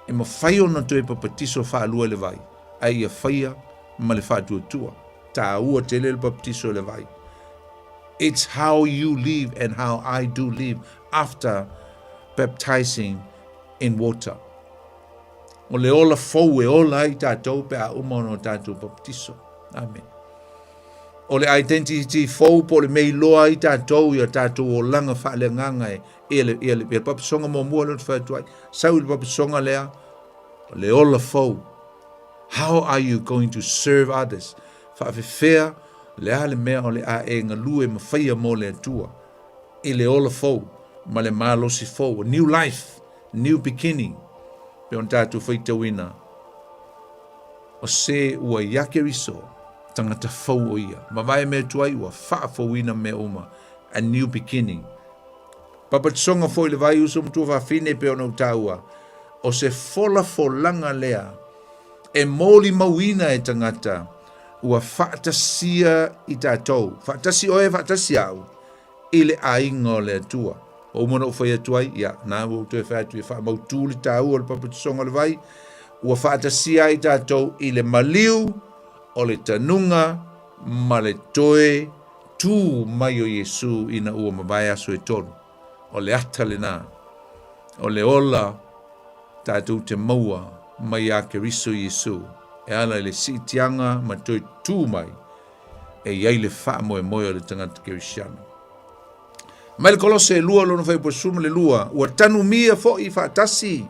e mafai ona toe papatiso faalua i le vai, ae ia faia ma le faatuatua. Taua tele le papatiso i le vai. It's how you live and how I do live after baptizing in water. O le ola fou e ola ai tatou pe a uma ona o tatou papatiso. Amen. O le identity fou po o le mea iloa ai tatou i o tatou olaga faaleagaga e ia le, ia le, ia le papatisoga muamua lea ou te fai atu ai. Sau i le papatisoga lea, o le ola fou. How are you going to serve others? Faafefea, le a le mea o le a e galue ma faia mo le Atua? i le ola fou ma le malosi fou, a new life, new beginning, pei ona tatou faitauina, o se ua iā Keriso, tagata fou o ia. Mavae mea tuai ua faafouina mea uma, a new beginning. Papatisoga foi le vai uso matua fafine pei ona ou taua, o se folafolaga lea e molimauina e tagata ua faatasia i tatou, faatasi oe faatasi au, i le aiga o le Atua. Ua uma ona ou fai atu ai, ia, na ua ou toe fai atu e faamautū le taua o le papatisoga o le vai, ua faatasia ai tatou i le maliu o le tanuga ma le toe tū mai o Iesu ina ua mavae aso e tolu. O le ata lena, o le ola tatou te maua mai iā Keriso Iesu e ala i le siitiaga ma toe tū mai e i ai le faamoemoe o le tagata Kerisiano. Mai le Kolose e lua lona fuaiupu 12, ua tanumia foi faatasi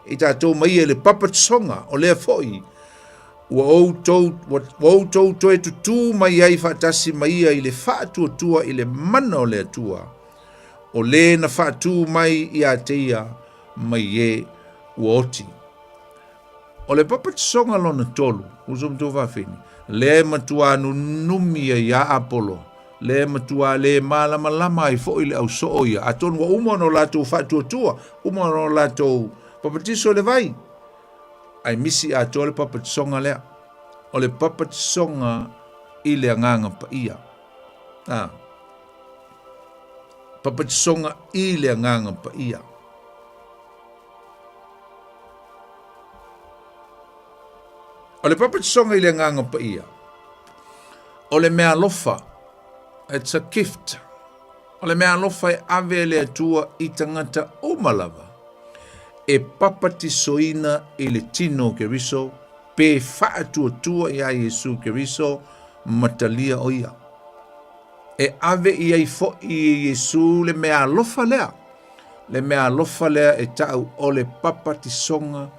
i tatou ma ia i le papatisoga, o lea foi ua outou, ua outou toe tutū mai ai faatasi ma ia i le faatuatua i le mana o le Atua, o le na faatū mai iā te ia mai e ua oti. O le papatisoga lona tolu, uso ma tou fafine, lea e matuā nunumi ai iā Apolo, lea e matuā le malamalama ai foi le au soo ia, atonu ua uma ona o latou faatuatua, uma ona o latou papatiso i le vai, ae misi atoa le papatisoga lea. O le papatisoga i le Agaga Paia. A. Papatisoga i le Agaga Paia. O le papatisoga i le Agaga Paia, o le meaalofa, it's a gift. O le meaalofa e ave e le Atua i tagata uma lava e papatisoina i le tino o Keriso pe faatuatua iā Iesu Keriso ma talia o ia. E ave i ai foi e Iesu le meaalofa lea, le meaalofa lea e ta'u o le papatisoga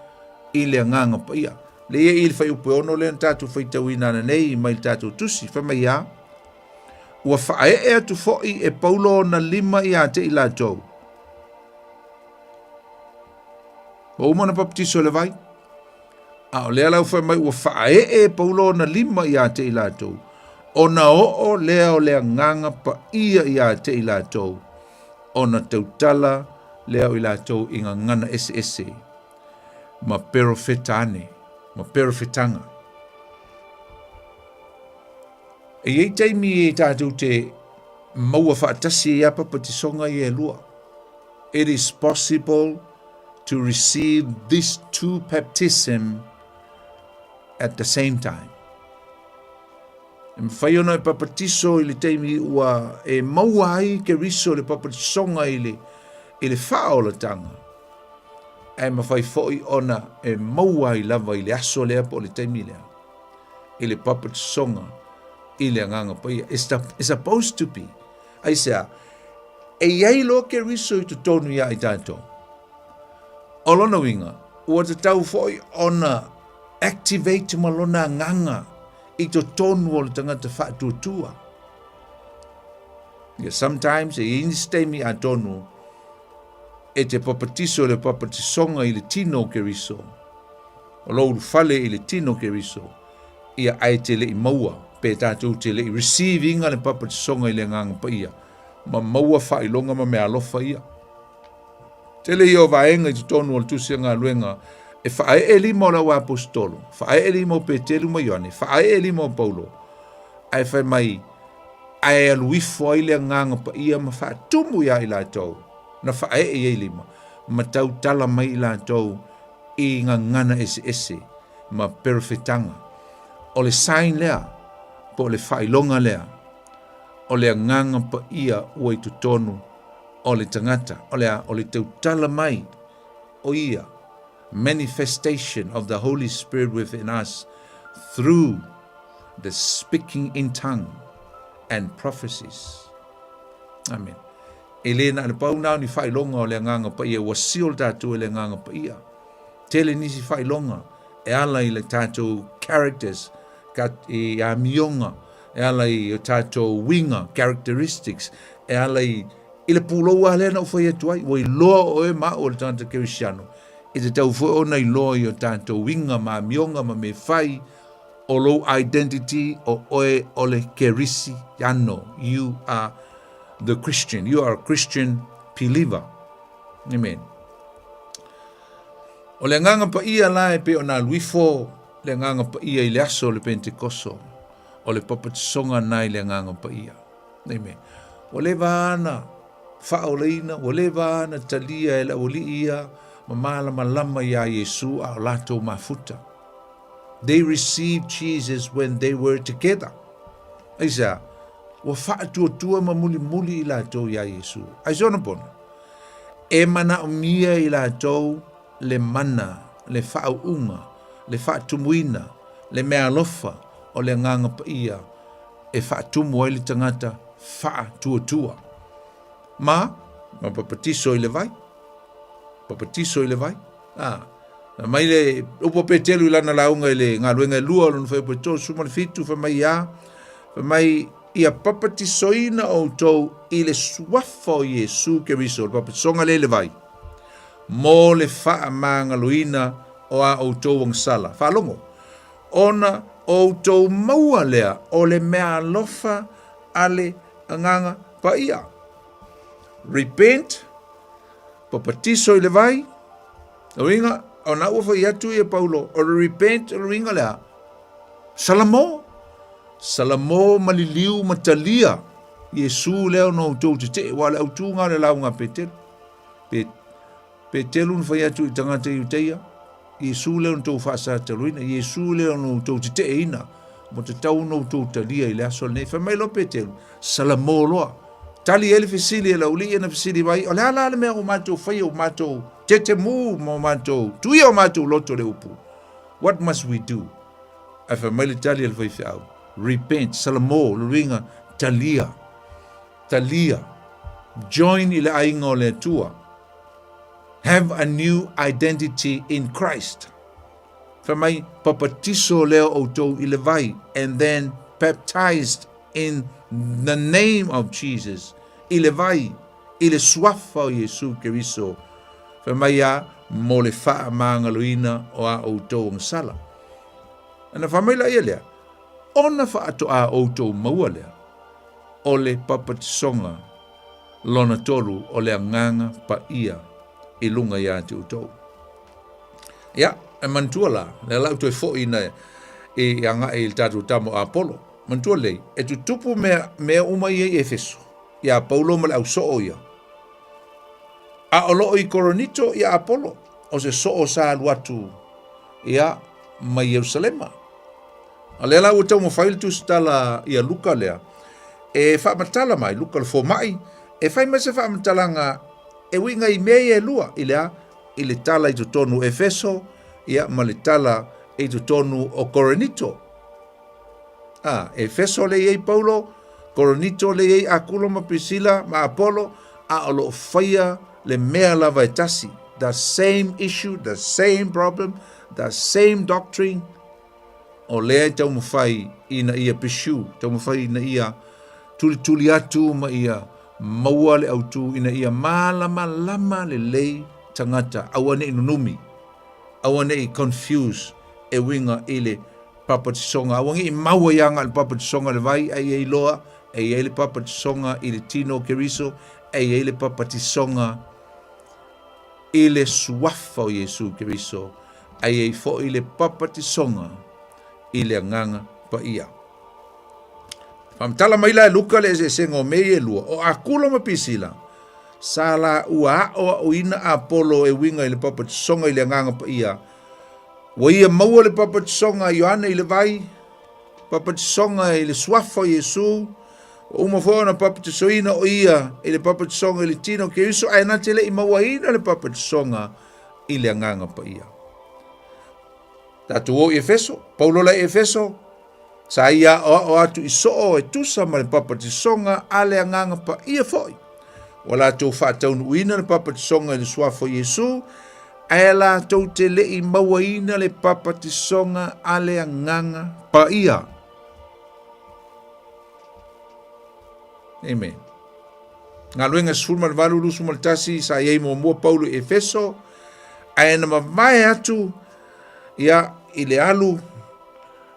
i le Agaga Paia. Le ia i le fuaiupu e ono lea na tatou faitauina ananei mai le tatou tusi, fai mai a, Ua faaee atu foi e Paulo ona lima iā te i latou. Ua uma ona papatiso i le vai. A o lea la ua fai mai ua faaee e Paulo ona lima iā te i latou, ona oo lea o le Agaga Paia iā te i latou, ona tautala lea o i latou i gagana eseese ma perofeta ane, ma perofetaga. E i ai taimi e tatou te maua faatasi ai a papatisoga ia e lua. It is possible to receive these two baptism at the same time. E mawhai ona e papatiso i le taimi ua e maua ai Keriso le papatisoga i le, i le whaolatanga. Ae mawhai foi ona e maua ai lava i le aso lea po o le taimi lea. I le papatisoga i le Agaga Paia. It's, the, it's supposed to be. Aisea, e i ai loa Keriso i totonu iā i tatou. O lona uiga, ua tatau foi ona activate ma lona agaga i totonu o le tagata faatuatua. Yeah, sometimes e i ai nisi taimi atonu e te papatiso le papatisoga i le tino o Keriso, o lou ulufale i le tino o Keriso, ia ae te le i maua, pe tatou te le i receive inga le papatisoga i le Agaga Paia, ma maua faailoga ma meaalofa ia. Tele ia o vaega i totonu o le Tusi a Galuega e faaee lima o le au aposetolo, faaee lima o Petelu ma Ioane, faaee lima o Paulo, ae fai mai, ae alu ifo ai le Agaga Paia ma faatumu iā i latou, na faaee i ai lima, ma tautala mai i latou i gagana eseese ma perofetaga. O le sign lea, po o le faailoga lea, o le Agaga Paia ua i totonu o le tagata, o le a? O le tautala mai o ia, manifestation of the Holy Spirit within us through the speaking in tongue and prophecies. Amen. E le na le pau na o ni faailoga o le Agaga Paia, ua seal tatou e le Agaga Paia. Tele nisi faailoga e ala i le tatou characters, ka, i amioga, e ala i o tatou uiga, characteristics, e ala i I le pulou lava lea na ou fai atu ai, ua iloa oe ma au o le tagata kerisiano, e tatau foi ona iloa i o tatou uiga ma amioga ma mea fai o lou identity o oe o le kerisiano. You are the Christian. You are a Christian believer. Amen. O le agaga paia la e pei ona alu ifo le agaga paia i le aso o le Pentekoso, o le papatisoga na i le agaga paia. Amen. Ua leva ana faaolaina, ua leva ana talia e le aualii ia ma malamalama iā Iesu a o latou mafuta. They received Jesus when they were together. Aisea? Ua faatuatua ma mulimuli i latou iā Iesu. Aisea ona pono? E manaomia i latou le mana, le faauuga, le faatumuina, le meaalofa o le Agaga Paia e faatumu ai le tagata faatuatua. Ma, ma papatiso i le vai. Papatiso i le vai. Ah, na mai le upu a Petelu i lana lauga i le galuega e lua o lona fuaiupu e 37, fai mai ia, fai mai, ia papatisoina outou i le suafa o Iesu Keriso, le papatisoga lea i le vai, mo le faamagaloina o a outou agasala. Faalogo, ona outou maua lea o le meaalofa a le Agaga Paia. Repent, papatiso i le vai, o uiga, ona ua fai atu ia Paulo, o le repent o le uiga lea, salamo, salamo ma liliu ma talia Iesu lea ona outou tetee, aua o le autuga o le lauga a Petelu. Pe, Petelu na fai atu i tagata Iuteia, Iesu lea ona outou faasataluina, Iesu lea ona outou teteeina, ua tatau ona outou talia i le aso lenei. Fai mai loa Petelu, salamo loa. Tali ai le fesili a le aualii na fesili mai, o le a la le mea ua matou faia, ua matou tetemu ma ua matou tuia o matou loto le upu? What must we do? Ae fai mai le tali a le faifeau, repent, salamo, le uiga, talia, talia, join i le aiga o le Atua. Have a new identity in Christ. Fai mai, papatiso lea outou i le vai, and then baptized in the name of Jesus, i le vai, i le suafa o Iesu Keriso, fai mai a, mo le faamagaloina o a outou agasala. Ona fai mai laia lea, ona faatoa outou maua lea, o le papatisoga lona tolu o le Agaga Paia i luga ia te outou. Ia, e manatua la, lea la ou toe foi ina e agai i le tatou tama o Apolo. Manatua lelei, e tutupu mea, mea uma ia i Efeso, iā Paulo ma le au soo ia. A o loo i Koronito ia Apolo, o se soo sa alu atu ia mai Ierusalema. A lea la ua taumafai le tusitala ia Luka lea, e faamatala mai, Luka le fomai, e fai mai se faamatalaga e uiga i mea ia e lua, i le a? I le tala i totonu o Efeso, ia, ma le tala i totonu o Korinito. A, Efeso lea i ai Paulo, Korinito lea i ai Akulo ma Prisila ma Apolo, a o lo o faia le mea lava e tasi. The same issue, the same problem, the same doctrine, o lea e taumafai ina ia pursue, taumafai ina ia tulituli atu ma ia maua le autu ina ia malamalama lelei tagata, aua ne i nunumi, aua ne i confuse e uiga i le papatisoga, aua ne i maua ia agai le papatisoga i le vai, a ia iloa e i ai le papatisoga i le tino o Keriso, e i ai le papatisoga i le suafa o Iesu Keriso, a i ai foi le papatisoga i le Agaga Paia. Faamatala mai la e Luka le eseesega o mea ia e lua, o Akula ma Pisila, sa laua aoaoina Apolo e uiga i le papatisoga i le Agaga Paia. Ua ia maua le papatisoga a Ioane i le vai, papatisoga i le suafa o Iesu, ua uma foi ona papatisoina o ia i le papatisoga i le tino o Keriso, ae na te le i mauaina le papatisoga i le Agaga Paia. Tatou o i Efeso, Paulo la i Efeso, sa ia aoao atu i soo e tusa ma le papatisoga a le Agaga Paia foi. Ua latou faataunuuina le papatisoga i le suafa o Iesu, ae latou te le i mauaina le papatisoga a le Agaga Paia. Amen. Galuega 18, 21, sa i ai muamua Paulo i Efeso, ae na mavae atu ia i le alu,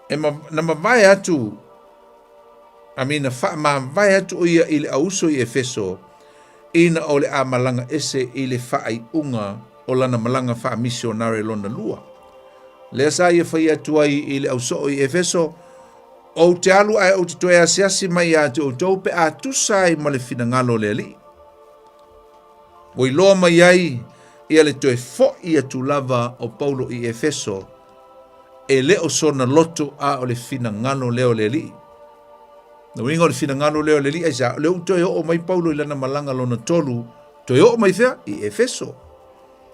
e ma, na mavae atu, amina, faamavae atu o ia i le auso i Efeso, ina o le a malaga ese i le faaiuga o lana malaga faamisionare lona lua. Lea sa ia fai atu ai i le ausoo i Efeso, Ou te alu ae ou te toe asiasi mai ia te outou pe a tusa ai ma le finagalo o le Alii. Ua iloa mai ai ia le toe fo'i atu lava o Paulo i Efeso, e le o sona loto a o le finagalo lea o le Alii. Na uiga o le finagalo lea o le Alii aisea? O lea ua toe oo mai Paulo i lana malaga lona tolu, toe oo mai fea? I Efeso.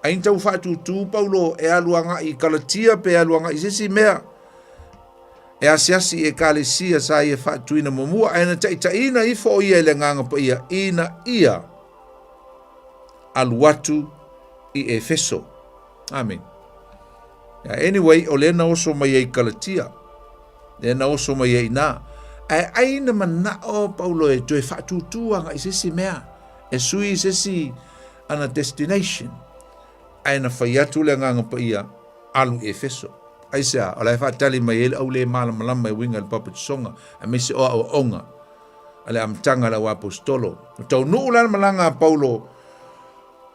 Ai na tau faatūtū Paulo e alu agai i Kalatia pe alu agai i se isi mea e asiasi i ekalesia sa ia faatuina muamua, ae na taitaiina ifo o ia i le Agaga Paia ina ia alu atu i Efeso. Amen. Anyway, o lea na oso mai ai Kalatia. Lea na oso mai ai na. Ae ai na manao Paulo e toe faatūtū agai se isi mea, e sui se isi ana destination. Ae na fai atu le Agaga Paia, alu i Efeso. Aisea? O la e faatali mai ai le au le malamalama e uiga i le papatisoga, aemaise o aoaoga a le amataga a le auaposetolo. Ua taunuu la le malaga a Paulo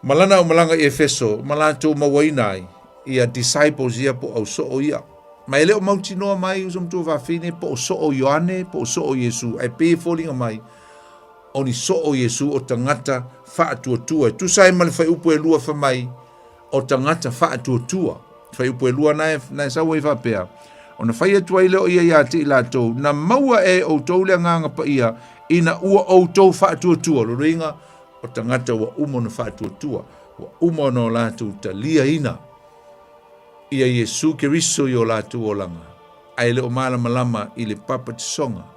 ma lana aumalaga i Efeso ma latou mauaina ai ia disciples ia po o ausoo ia. Ma e le o mautinoa mai uso matua fafine po o soo Ioane po o soo Iesu, ae pei e foliga mai o ni soo Iesu o tagata faatuatua. E tusa ai ma le fuaiupu e lua fai mai o tagata faatuatua. Fuaiupu e lua na e, na e sau ai faapea, ona fai atu ai lea o ia ia te i latou, na maua e outou le Agaga Paia ina ua outou faatuatua. Lona uiga, o tagata ua uma ona faatuatua, ua uma ona o latou taliaina ia Iesu Keriso i o latou olaga, ae le o malamalama i le papatisoga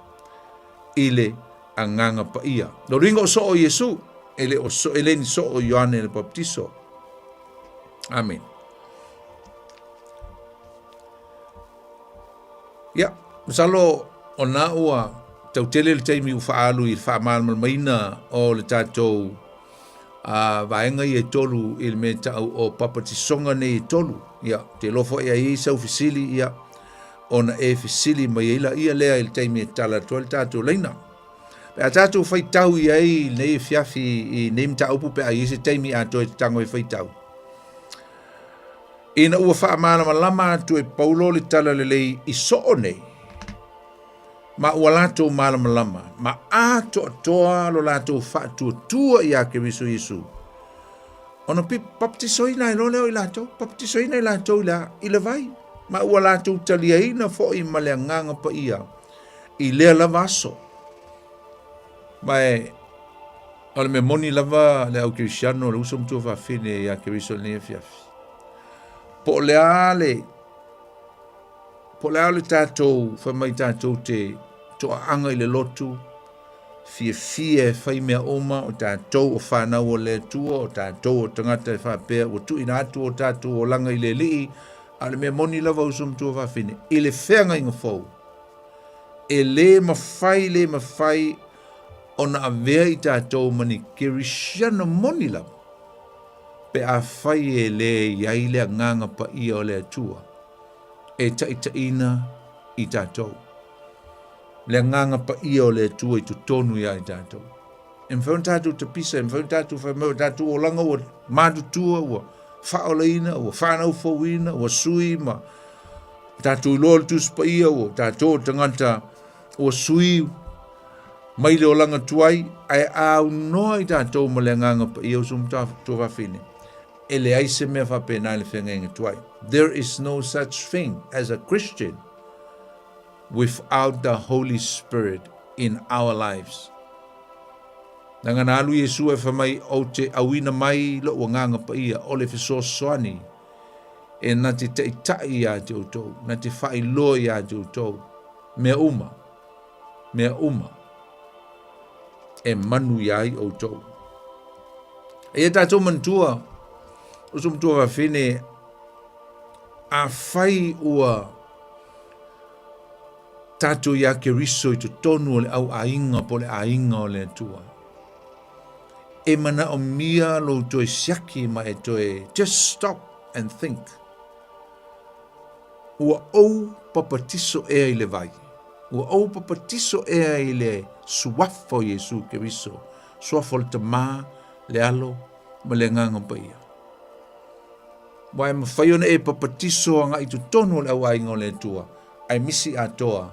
i le Agaga Paia. Lona uiga o soo Iesu, e le o so, e le ni soo Ioane le Baptiso. Amen. Ia, masalo o na ua tautele le taimi ua faaalu i le faamalamalamaina o le tatou a vaega ia e tolu i le mea tau o papatisoga nei e tolu. Ia, te iloa foi a i ai sau fesili, ia, ona e fesili mai ai laia lea i le taimi e tala atu ai le tatou laina. Pe a tatou faitau i ai i lenei afiafi i nei mataupu pe a i ai se taimi atoa e te tago e faitau. Ina ua faamalamalama atu e Paulo le tala lelei i soo nei, ma ua latou malamalama, ma atoatoa lo latou faatuatua iā Keriso Iesu, ona baptisoina ai loa lea o i latou, baptisoina i latou i le a? I le vai, ma ua latou taliaina foi ma le Agaga Paia i lea lava aso. Ma e, o le mea moni lava le au kerisiano, le uso matua fafine iā Keriso i lenei afiafi. Po o le a le, po o le a le tatou, fai mai tatou te toaaga i le lotu, fiafia e fai mea uma, o tatou o fanau o le Atua, o tatou o tagata e faapea ua tuuina atu o tatou olaga i le Alii, a o le mea moni lava uso matua fafine, i le feagaiga fou, e le mafai, le mafai ona avea i tatou ma ni Kerisiano moni lava, pe afai e le i ai le Agaga Paia o le Atua e taitaiina i tatou. Le Agaga Paia o le Atua i totonu ia i tatou. E mafai ona tatou tapisa, e mafai ona tatou fai mai o tatou olaga ua matutua, ua faaolaina, ua fanau fouina, ua sui ma tatou iloa le Tusi Paia, ua tatou tagata ua sui mai le olaga tuai, ae aunoa i tatou ma le Agaga Paia uso ma tuafafine. E leai se mea faapena i le feagaiga tuai. There is no such thing as a Christian without the Holy Spirit in our lives. Leaga na alu Iesu e fai mai, ou te auina mai lou Agaga Paia o le fesoasoani e na te taitai iā te outou, na te faailoa iā te outou, mea uma, mea uma e manuia ai outou. Eia tatou manatua, uso matua fafine, afai ua tatou iā Keriso i totonu o le au aiga po o le aiga o le Atua. E manaomia lou toe siaki ma e toe just stop and think. Ua ou papatiso ea i le vai. Ua ou papatiso ea i le suafa o Iesu Keriso, suafa o le Tama, le Alo, ma le Agaga Paia. Aua e mafai ona e papatiso agai i totonu o le auaiga o le Atua, ae misi atoa,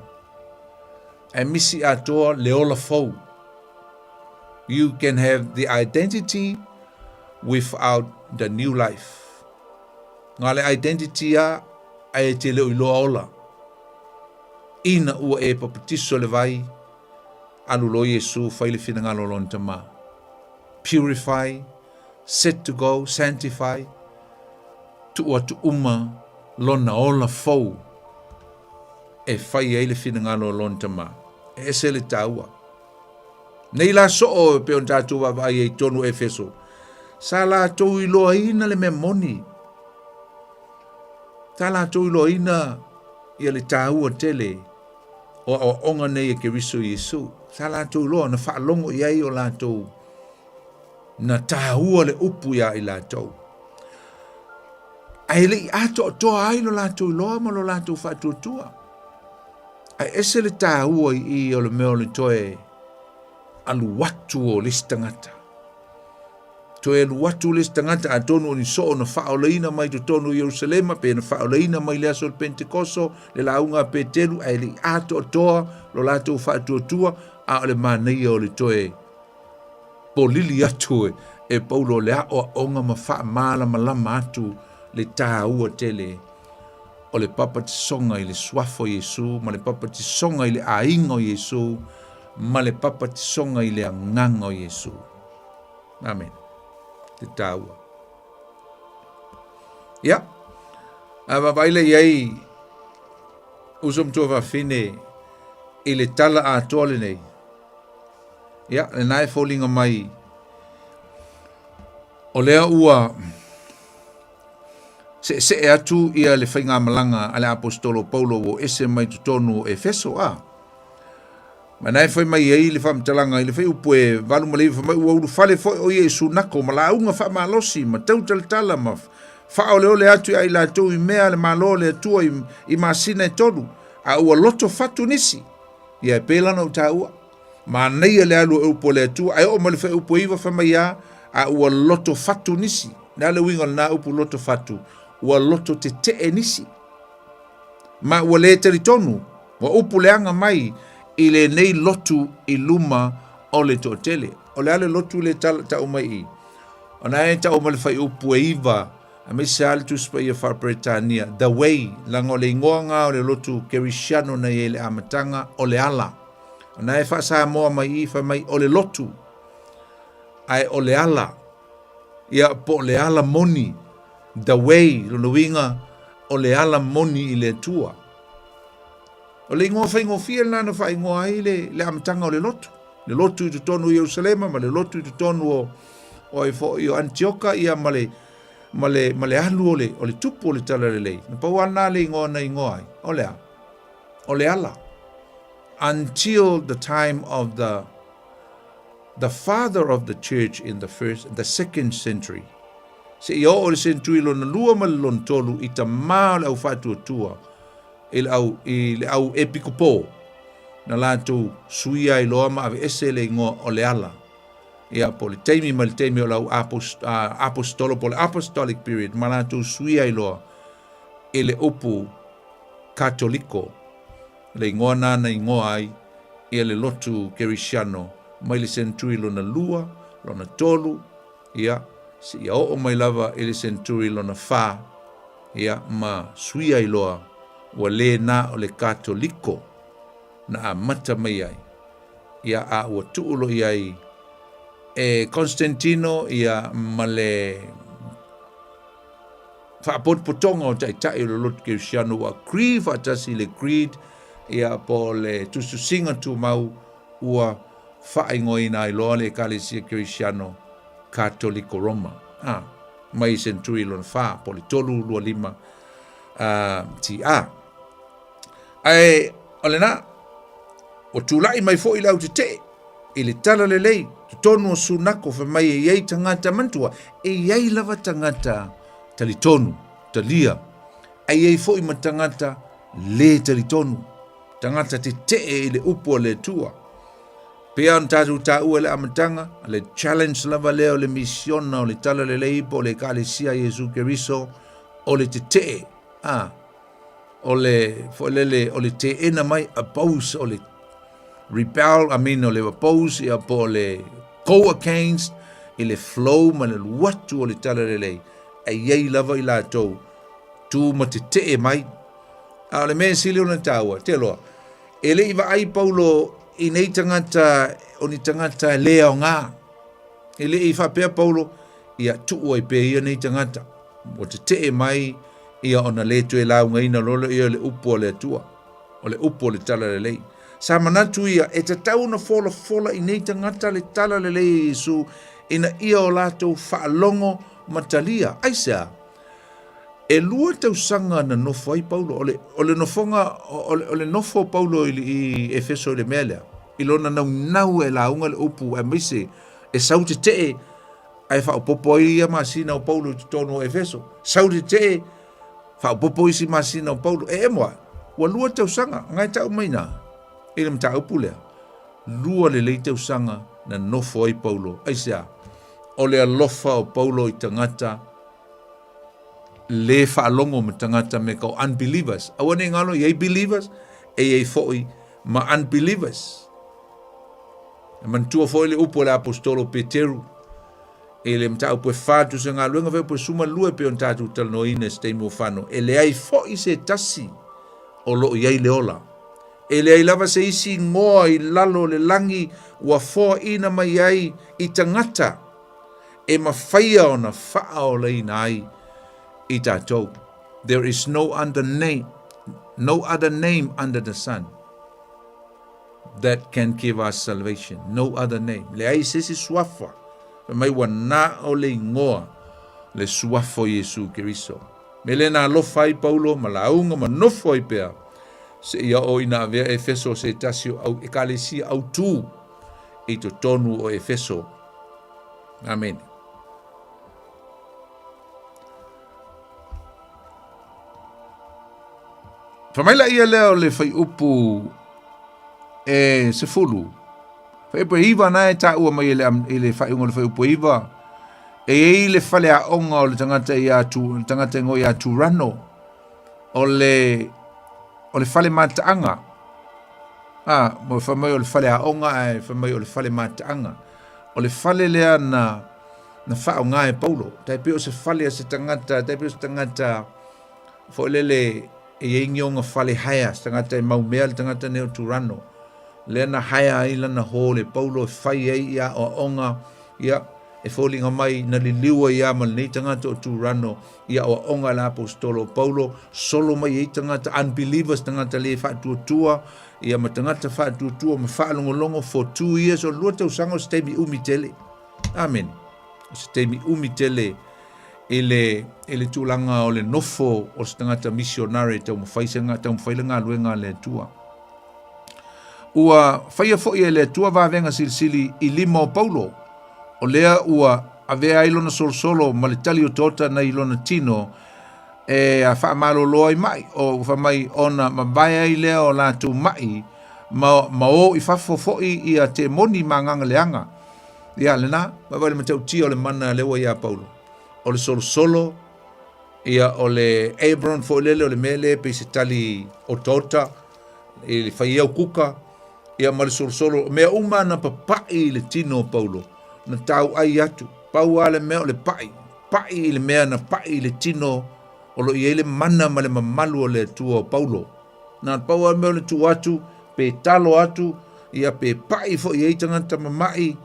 ae misi atoa le ola fou. You can have the identity without the new life. Nga le identity a, ae e te le o iloa ola. Ina ua e papatiso le vai, alu loa Iesu fai le finagalo o lona Tama. Purify, set to go, sanctify, tuu atu uma lona ola fou e fai ai le finagalo o lona Tama. E ese le taua. Nei la soo e pei ona tatou vaavaai ai i totonu o Efeso, sa latou iloaina le mea moni. Sa latou iloaina ia le taua tele o aoaoga nei e Keriso Iesu. Sa latou iloa na faalogo i ai o latou na taua le upu iā i latou. Ae le i atoatoa ai lo latou iloa ma lo latou faatuatua. Ae ese le taua i i o le mea o le toe alu atu o le isi tagata. Toe alu atu le isi tagata atonu o ni soo na faaolaina mai totonu o Ierusalema pe na faaolaina mai le aso o le Pentekoso, le lauga a Petelu, ae le i atoatoa lo latou faatuatua, a o le manaia o le toe polili atu e Paulo le aoaoga ma faamalamalama atu le taua tele o le papatisoga i le suafa o Iesu ma le papatisoga i le aiga o Iesu ma le papatisoga i le agaga o Iesu. Amen. Te taua. Ia, a vaavaai lea i ai uso ma tuafafine i le tala atoa lenei. Ia, lena e foliga mai o lea ua seesee atu ia le faigamalaga a le aposetolo Paulo ua ese mai totonu o Efeso a. Ma na e fai mai ai le faamatalaga i le fuaiupu e 8 ma le 9 fai mai ua ulufale foi o ia i sunako ma lauga faamalosi ma tautalatala ma faaoleole atu ia i latou i mea a le Malo o le Atua i masina e tolu, a ua loto fatu nisi. Ia e pei la ona ou taua, manaia le alu o upu a le Atua, ae oo mai le fuaiupu e 9 fai mai a, a ua loto fatu nisi. O le a le uiga o lena upu loto fatu? Ua loto tetee nisi. Ma ua le talitonu, ua upu leaga mai i lenei lotu i luma o le toatele. O le a le lotu lea tau mai i? O na e tau mai le fuaiupu e 9, aemaise lava le Tusi Paia Faa-Peretania, The Way, leaga o le igoa lena o le lotu Kerisiano na i ai i le amataga, o le ala. O na e faa-Samoa mai i, fai mai, o le lotu, ae o le ala, ia, po o le ala moni, The Way, lona uiga, o le ala moni i le Atua. O le igoa faigofie lena na faaigoa ai le, le amataga o le lotu. Le lotu i totonu o Ierusalema ma le lotu i totonu o, o ai foi o Antioka ia ma le, ma le, ma le alu o le, o le tupu o le talalelei. Na pau lava lena le igoa na igoa ai. O le a? O le ala. Until the time of the the father of the church in the first, the second century. Seia oo i le senturi lona lua ma le lona tolu i tamā o le au faatuatua i le au, i le au epikopo na latou suia ai loa ma aveese le igoa o le ala. Ia, po o le taimi mai le taimi o le au aposetolo, po o le apostolic period, ma latou suia ai loa i le upu Katoliko, le igoa na na igoa ai ia le lotu Kerisiano mai le senturi lona lua, lona tolu, ia, seia oo mai lava i le senturi lona fa, ia, ma suia ai loa ua le na o le Katoliko na amata mai ai, ia, a ua tuu loa i ai e Constantino, ia, ma le faapotopotoga o taitai o le lotu Kerisiano ua agree faatasi i le creed, ia, po o le tusitusiga tumau ua faaigoaina ai loa le Ekalesia Kerisiano Katoliko Roma, a, mai senturi lona fa, po o le 325 TA. Ae o lena, ua tulai mai foi le autetee i le talalelei. Totonu o Sunako fai mai e i ai tagata, manatua, e i ai lava tagata talitonu, talia, ae i ai foi ma tagata lē talitonu, tagata tetee i le upu a le Atua. Pei ona tatou taua i le amataga, le challenge lava lea o le misiona o le Talalelei po o le Ekalesia a Iesu Keriso, o le tetee, a, o le foi lele, o le teena mai, oppose, o le rebel, I mean, o le oppose, ia po o le go against i le flow ma le alu atu o le Talalelei, e i ai lava i latou tu ma tetee mai. A o le mea e sili ona taua, te loa, e le i vaai Paulo i nei tagata o ni tagata e lē aoga. E le i faapea Paulo, ia tuu ai pea ia nei tagata. Ua tetee mai ia ona lē toe laugaina loa lea o le upu a le Atua, o le upu o le Talalelei. Sa manatu ia e tatau ona folafola i nei tagata le Talalelei a Iesu ina ia o latou faalogo ma talia. Aisea? E lua tausaga na nofo ai Paulo, o le, o le nofoga, o le, o le nofo o Paulo i, i Efeso i le mea lea, i lona naunau e lauga le upu aemaise e sau tetee ae faaopoopo ai ia masina o Paulo i totonu o Efeso. Sau tetee, faaopoopo isi masina o Paulo. E emo ae, ua lua tausaga, ngai tau mai nā, i le mataupu lea. Lua lelei tausaga na nofo ai Paulo. Aisea? O le alofa o Paulo i tagata lē faalogo ma tagata me ka o unbelievers. Aua ne i galo, e i ai believers, e i ai foi ma unbelievers. E manatua foi le upu a le aposetolo o Peteru i le mataupu e fa tusa galuega fai upu e suma lua e pei ona tatou talanoaina i se taimi ua fano, e leai foi se tasi o lo o i ai le ola. E leai lava se isi igoa i lalo o le lagi ua foaina mai ai i tagata e mafaia ona faaolaina ai i tatou. There is no under name, no other name under the sun that can give us salvation. No other name. Leai se isi suafa. Fai mai ua na o le igoa le suafa o Iesu Keriso. Me le na alofa ai Paulo ma lauga ma nofo ai pea seia oo ina avea Efeso se tasi o au ekalesia autū i totonu o Efeso. Amene. Fai mai laia lea o le fuaiupu e 10. Fuaiupu e 9 na e taua mai i le, i le faaiuga o le fuaiupu e 9. E i ai le faleaoga o le tagata ia tu, le tagata igoa ia Turano o le o le fale mataaga. Ah, mo fai mai o le faleaoga ae fai mai o le fale mataaga. O le fale lea na na faaaoga e Paulo. Tai pei o se fale a se tagata, tai pei o se tagata foi lele e i ai ni ona fale haea, se tagata e maumea le tagata nei o Turano. Lea na haea ai lana hall e Paulo e fai ai ia aoaoga, ia, e foliga mai na liliu ai lava ma lenei tagata o Turano i aoaoga a le aposetolo o Paulo, solo mai ai tagata unbelievers, tagata le faatuatua, ia ma tagata faatuatua ma faalogologo for 2 years, o le lua tausaga o se taimi umi tele. Amene. O se taimi umi tele i le, i le tulaga o le nofo o se tagata misionare e taumafai, se, taumafai le galuega a le Atua. Ua faia foi e le Atua vavega silisili i lima o Paulo, o lea ua avea ai lona solosolo ma le tali otaota nai lona tino e faamalolo ai maʻi, o fai mai ona mavae ai lea o latou maʻi ma, ma o i fafo foi ia temoni ma agaga leaga. Ia lena, vaivai le matautia o le mana lea ua iā Paulo. O le solosolo, ia o le apron foi lele o le mea lea pei se tali otaota i le fai au kuka, ia ma le solosolo, mea uma na papaʻi i le tino o Paulo, na tauai atu, pau lava le mea o le paʻi, paʻi i le mea na paʻi i le tino o lo o i ai le mana ma le mamalu o le Atua o Paulo. Na pau lava le mea o le tuu atu, pe talo atu, ia pe paʻi foi i ai tagata mamaʻi,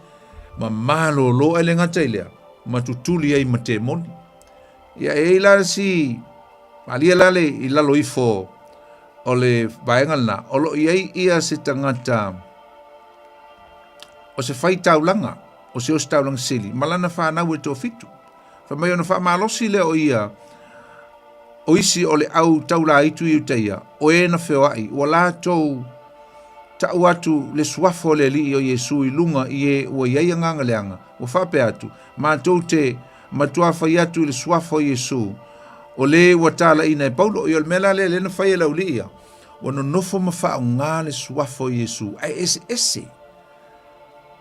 ma malōlō, ae le gata i lea, ma tutuli ai ma temoni. Ia e i ai la si malie la le i lalo ifo o le vaega lena, o lo o i ai ia se tagata o se faitaulaga, o se ositaulaga sili, ma lana fanau e toafitu. Fai mai ona faamalosi lea o ia, o isi o le au taulāitu i uta ia, o e na feoai, ua latou Ta'u atu le suafa o le Alii o Iesu i luga i e ua i ai agaga leaga, ua faapea atu, Matou te matuā fai atu i le suafa o Iesu, o le ua talaiina e Paulo. Ia o le mea la lea lea na fai e le aualii ia, ua nonofo ma faaaoga le suafa o Iesu, ae eseese.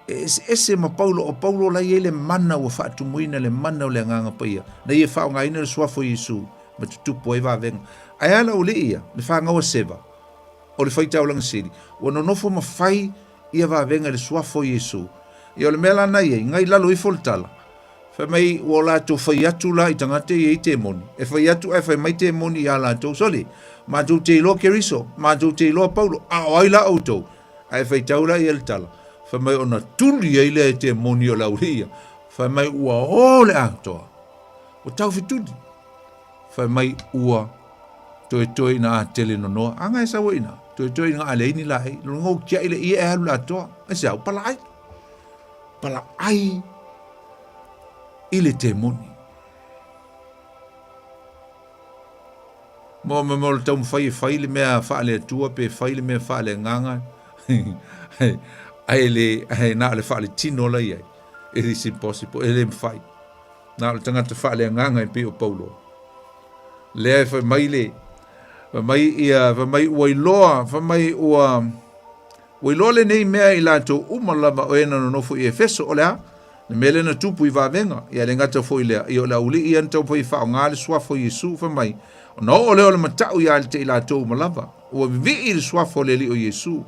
E eseese ma Paulo, o Paulo la e i ai le mana ua faatumuina le mana o le Agaga Paia, na ia faaaogaina le suafa o Iesu ma tutupu ai vavega. Ae a le aualii ia, le fanau a Seva, o le faitaulaga sili, ua nonofo ma fai ia vavega i le suafa o Iesu. Ia o le mea la na i ai, ngai lalo ifo le tala, fai mai ua o latou fai atu la i tagata ia i temoni, e fai atu ae fai mai temoni ia latou, sole, matou te iloa Keriso, matou te iloa Paulo, a o ai la outou? Ae faitau la ia le tala, fai mai ona tuli ai lea e temoni o le aualii ia, fai mai ua o le atoa, ua taufetuli. Fai mai ua toetoe ina a tele nonoa. Aga e sau ina, toetoe ina a leini la ei. Longa u kia ile ia e alu la toa. Ai se au pala ai. Pala ai i le temoni. Mo me mo le taumafai e fai le mea faale-Atua pe fai le mea faale-agaga. Ai le ai na le faale-tino la iai. It is impossible. E le mafai. Na o le tagata faaleagaga e pei o Paulo. Lea e fai mai le, fai mai ia, fai mai ua iloa, fai mai ua, ua iloa lenei mea i latou uma lava o e na nonofo i Efeso, o le a? Le mea lea na tupu i vavega, ia le gata foi lea, ia o le aualii ia na taumafai e faaaoga le suafa o Iesu, fai mai, ona oo lea o le matau ia te i latou uma lava, ua vivii le suafa o le Alii o Iesu.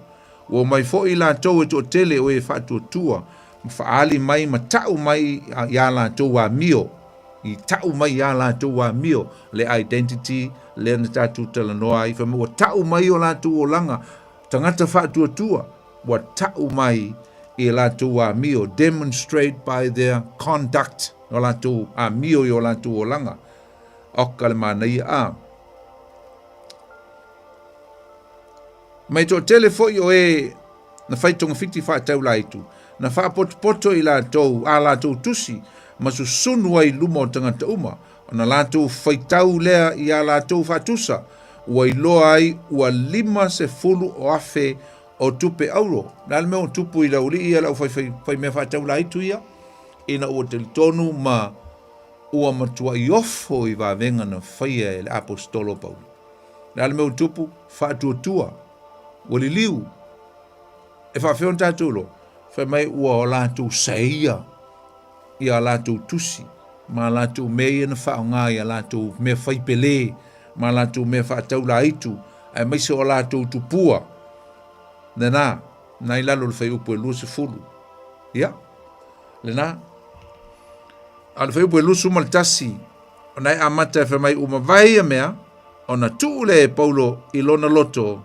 Ua omai foi i latou e toatele o e faatuatua ma faaali mai ma ta'u mai iā latou amio, i ta'u mai iā latou amio le identity lea na tatou talanoa ai, fai mai ua ta'u mai o latou olaga tagata faatuatua, ua ta'u mai i latou amio, demonstrate by their conduct, o latou amio i o latou olaga. Oka le manaia a. Ma e toatele foi o e na fai togafiti faataulaitu, na faapotopoto i latou a latou tusi ma susunu ai i luma o tagata uma, ona latou faitau lea i a latou faatusa, ua iloa ai ua 50 o afe o tupe auro. O le a le mea ua tupu i le aualii ia le aufaimea faataulaitu ia? Ina ua talitonu ma ua matuai ofo i vavega na faia e le aposetolo o Paulo. O le a le mea ua tupu? Faatuatua. Ua liliu. E faafefea ona tatou iloa? Fai mai ua o latou saia i a latou tusi ma a latou mea ia na faaaoga i a latou mea fai pele ma a latou mea faataulaitu aemaise o latou tupua. Lena, na i lalo o le fuaiupu e 20. Ia, lena. A o le fuaiupu e 21, ona e amata e fai mai ua mavae ia mea, ona tuu lea e Paulo i lona loto,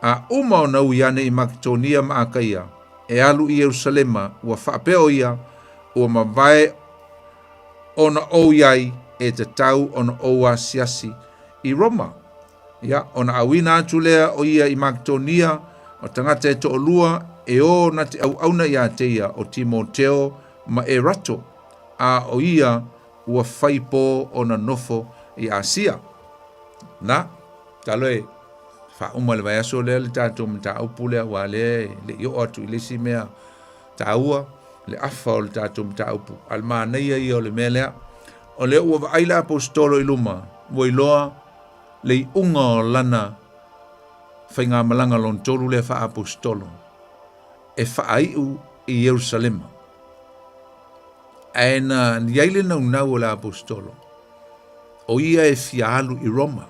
a uma ona ui ane i Maketonia ma Akaia, e alu i Ierusalema, ua faapea o ia, ua mavae ona ou i ai, e tatau ona ou asiasi i Roma. Ia, ona auina atu lea o ia i Maketonia, o tagata e toalua e o na te auauna iā te ia, o Timoteo ma Erato, a o ia ua fai pō ona nofo i Asia. Na, talo e faauma le vaiaso lea le tatou mataupu lea, aua lea e le i oo atu i le isi mea taua, le afa o le tatou mataupu. A o le manaia ia o le mea lea, o lea ua vaai le aposetolo i luma, ua iloa le iuga o lana faigamalaga lona tolu lea faa-aposetolo, e faaiu i Ierusalema. Ae na i ai le naunau o le aposetolo, o ia e fia alu i Roma.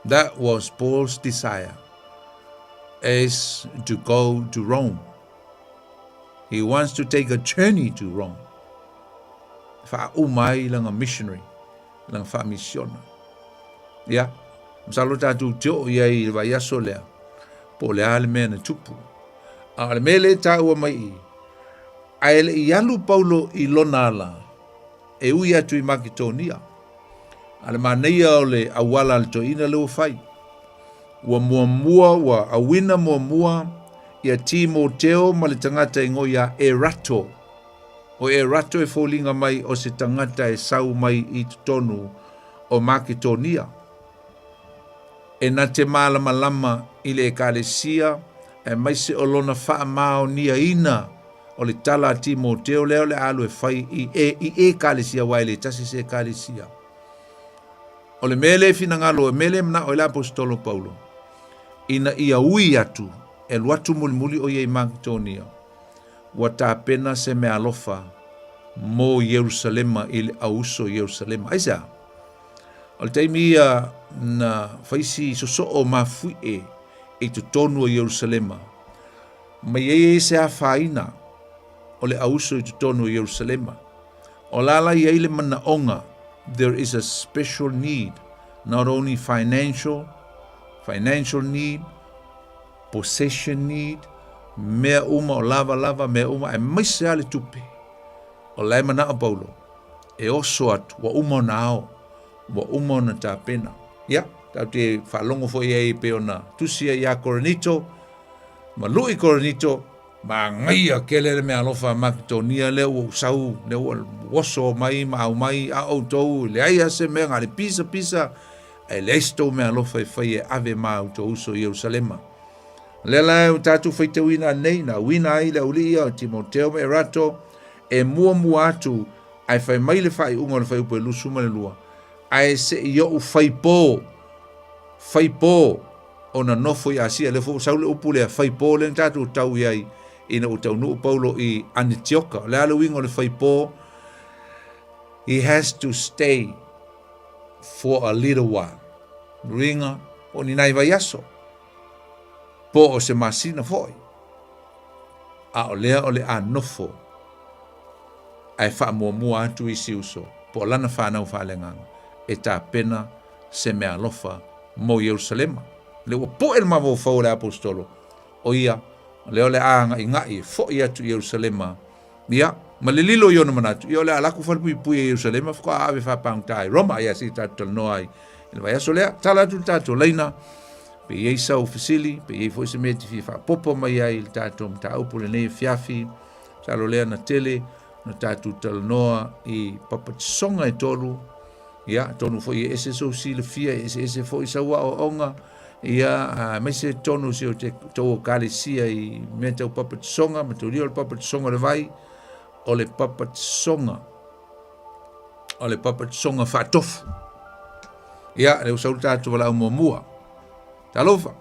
That was Paul's desire, is to go to Rome. He wants to take a journey to Rome. Faauma ai lana missionary, lana faamisiona. Ia, masalo tatou te oo i ai i le vaiaso lea, po o le a le mea na tupu. A o le mea lea e taua mai i, ae le i alu Paulo i lona ala, e ui atu i Maketonia. A le manaia o le auala a le toeaina lea ua fai. Ua muamua, ua auina muamua ia Timoteo ma le tagata igoa ia Erato. O Erato e foliga mai o se tagata e sau mai i totonu o Maketonia. E na te malamalama i le Ekalesia aemaise o lona faamaoniaina o le tala a Timoteo lea o le a alu e fai i e, i Ekalesia, aua e le tasi se Ekalesia. O le mea lea e finagalo, e mea lea e manao ai le Aposetolo Paulo, ina ia ui atu, e alu atu mulimuli o ia i Maketonia, ua tapena se meaalofa mo Ierusalema i le auuso i Ierusalema. Aisea? O le taimi ia na faisi sosoo mafuie i totonu o Ierusalema, ma i ai se afaina o le auuso i totonu o Ierusalema. O la la i ai le manaoga, there is a special need, not only financial, financial need, possession need, mea uma o lava lava, mea uma, aemaise lava le tupe. O la e manao Paulo, e oso atu, ua uma ona ao, ua uma ona tapena. Ia, tatou te faalogo foi ai pei ona tusi ai ia Korinito, ma lui Korinito, Manaia tele le meaalofa a Maketonia lea ua ou sau, lea ua oso mai ma aumai a outou, e leai lava se mea, na o le pisa pisa, ae leai se tou meaalofa e fai e ave ma outou uso i Ierusalema. O lea la ua tatou faitauina nei, na uina ai le aualii ia o Timoteo ma Erato, e muamua atu, ae fai mai le faaiuga o le fuaiupu e 22, ae se i ou faipo, faipo, ona nofo i Asia. Lea foi ua sau le upu lea, faipo lea na tatou tau i ai ina ua taunuu Paulo i Anitioka. O le a le uiga o le faipo? He has to stay for a little while. Uiga, po o ni nai vaiaso, po o se masina foi. A o lea o le a nofo ae faamuamua atu isi uso, po o lana fanau faaleagaga, e tapena se meaalofa mo Ierusalema. Lea ua po'e le mafaufau o le Aposetolo, o ia, lea o le a aga'iga'i e fo'i atu i Ierusalema, ia, ma le lilo i ona manatu, ia o le a alu atu falepuipui e Ierusalema faatoa ave faapagota i Roma, ia se i tatou talanoa ai i le vaiaso lea. Tala atu le tatou laina, pe i ai sau fesili, pe i ai foi se mea e te fia faaopoopo mai ai i le tatou mataupu i lenei afiafi, masalo lea na tele na tatou talanoa i papatisoga e tolu, Ia, atonu foi e ese sou silafia, e eseese foi sau aoaoga, ia, aemaise totonu o si o tou ekalesia i mea tau papatisoga, mataulia o le papatisoga o le vai, o le papatisoga, o le papatisoga faatofu. Ia, lea ua sau le tatou valaau muamua. Talofa.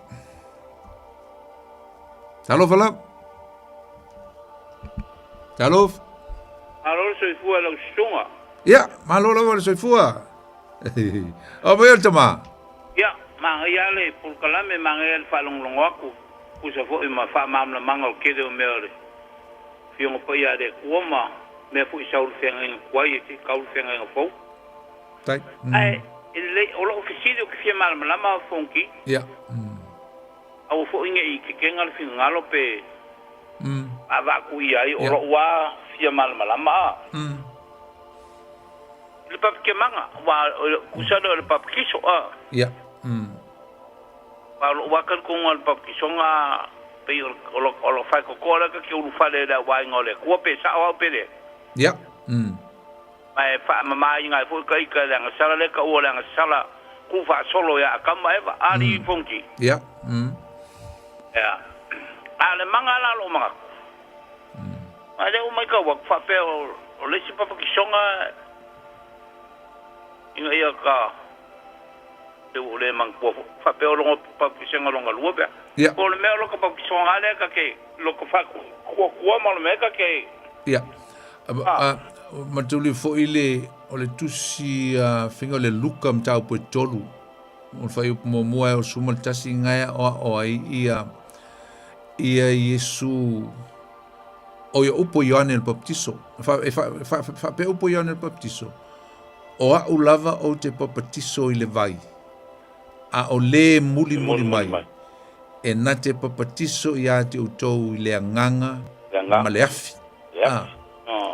Talofa lava. Talofa. Malo le soifua i lau susuga. Ia, malo lava le soifua. O mai o le tama. Ia, manaia lava le polokalame, manaia le faalogologo atu, tusa foi ma faamalamalamaga o le tele o mea o le Afioga Paia a le Atua ma mea foi e sau i le feagaiga tuai e se i tau i le feagaiga fou. Tai. Ae, e lelei, o lou fesili ou te fia malamalama Fonoti. Ia. Aua foi ne i tetena le finagalo pe vaavaatuia ai, o lou lava fia malamalama a. I le papatiamaga, aua tusa lea o le papatiso a. Aua o lou lava talitonuga o le papatisoga pei o le faitotoa lea ta te ulufale i le auvaega o le Atua pe sao au pe leai. Ma e faamamaina ai foi ita i le agasala lea e taua o le agasala tuufaasolo ia Atamu ma Eva, Alii Fonoti. Ia. Ia. A o le maga la o lou manatu, a lea ua matau atu faapea o le isi papatisoga ina ia ta pei ua ou le manatua foi, faapea o lona papatisoga lona lua pe a. Ia. Po o le mea o lota papatisoga lava lea ta te lota faatuatua ma o le mea ta te Ia. Manatua foi le o le tusi a faiga o le Luka mataupu e tolu. O le fuaiupu muamua e o 11 na e aoao ai ia ia Iesu o ia upu o Ioane le Papatiso. E faapea upu o Ioane le Papatiso, o a'u lava ou te papatiso i le vai, a o le mulimuli mai, e na te papatiso ia te outou i le agaga ma le afi. Ah,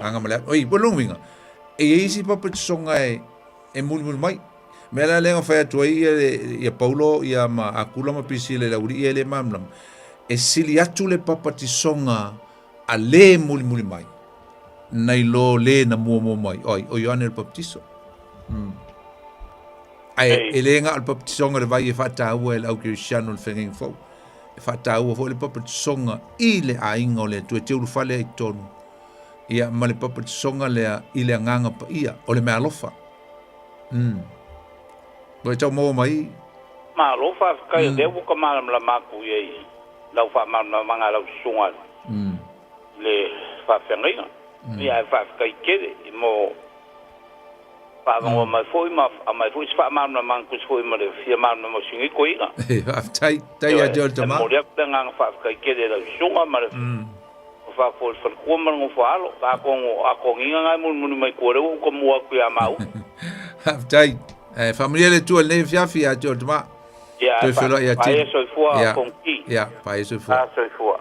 agaga ma le afi. Oi, po lona uiga, e i ai isi papatisoga e, e mulimuli mai. Mea la lea na fai atu ai ia, ia Paulo ia ma Akula ma Prisila i le aualii ia e le malamalama, e sili atu le papatisoga a le mulimuli mai, nai lo le na muamua mai, oi, o Ioane le Papatiso. Mm. Ae e le na o le papatisoga i le vai e faataua e le au kerisiano le feagaiga fou. E faataua foi le papatisoga i le aiga o le Atua e te ulufale ai i totonu. Ia ma le papatisoga lea i le agaga paia o le meaalofa. Mm. Ua e tau maua mai? Malo faafetai o lea ua ka malamalama atu i ai lau faamalamalamaga a lau susuga i le faafeagaiga. Ia ae faafetai tele mo faavanoa mai foi ma aumai foi se faamalamalamaga tusa foi ma le fia malamalama o si nei toeaina. Faafetai, tai ia te oe le tama. E momoli atu le agaga faafetai tele i lau susuga ma le faafoi le faletua ma le nofo a alo. Atonu o toniga na e mulimuli mai tua lea ua ou tamua atu ia maua. Faafetai. Ae faamanuia le Atua i lenei afiafi ia te oe le tama. Ia, Toe feiloai ia Paia soifua Ia, Fonoti. ia, paia soifua. A soifua.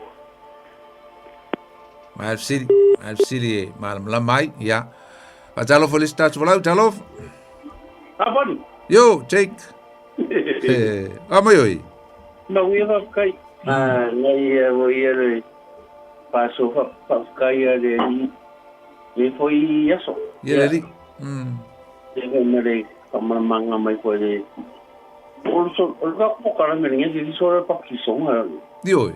Ma le fesili, ma le fesili e malamalama ai, ia. Faatalofa i le isi tatou folau, talofa. Aponi. Yo, Jake. Eh, a mai oi. Manuia faafetai. Ah, nai e mo ia le paso faafetai a le alii. Le foi aso. Ia le alii. Mm. Le foi ma le faamalamalaga mai foi le o le so o le ka polokalame lenei se so le pakisoga. Ioe.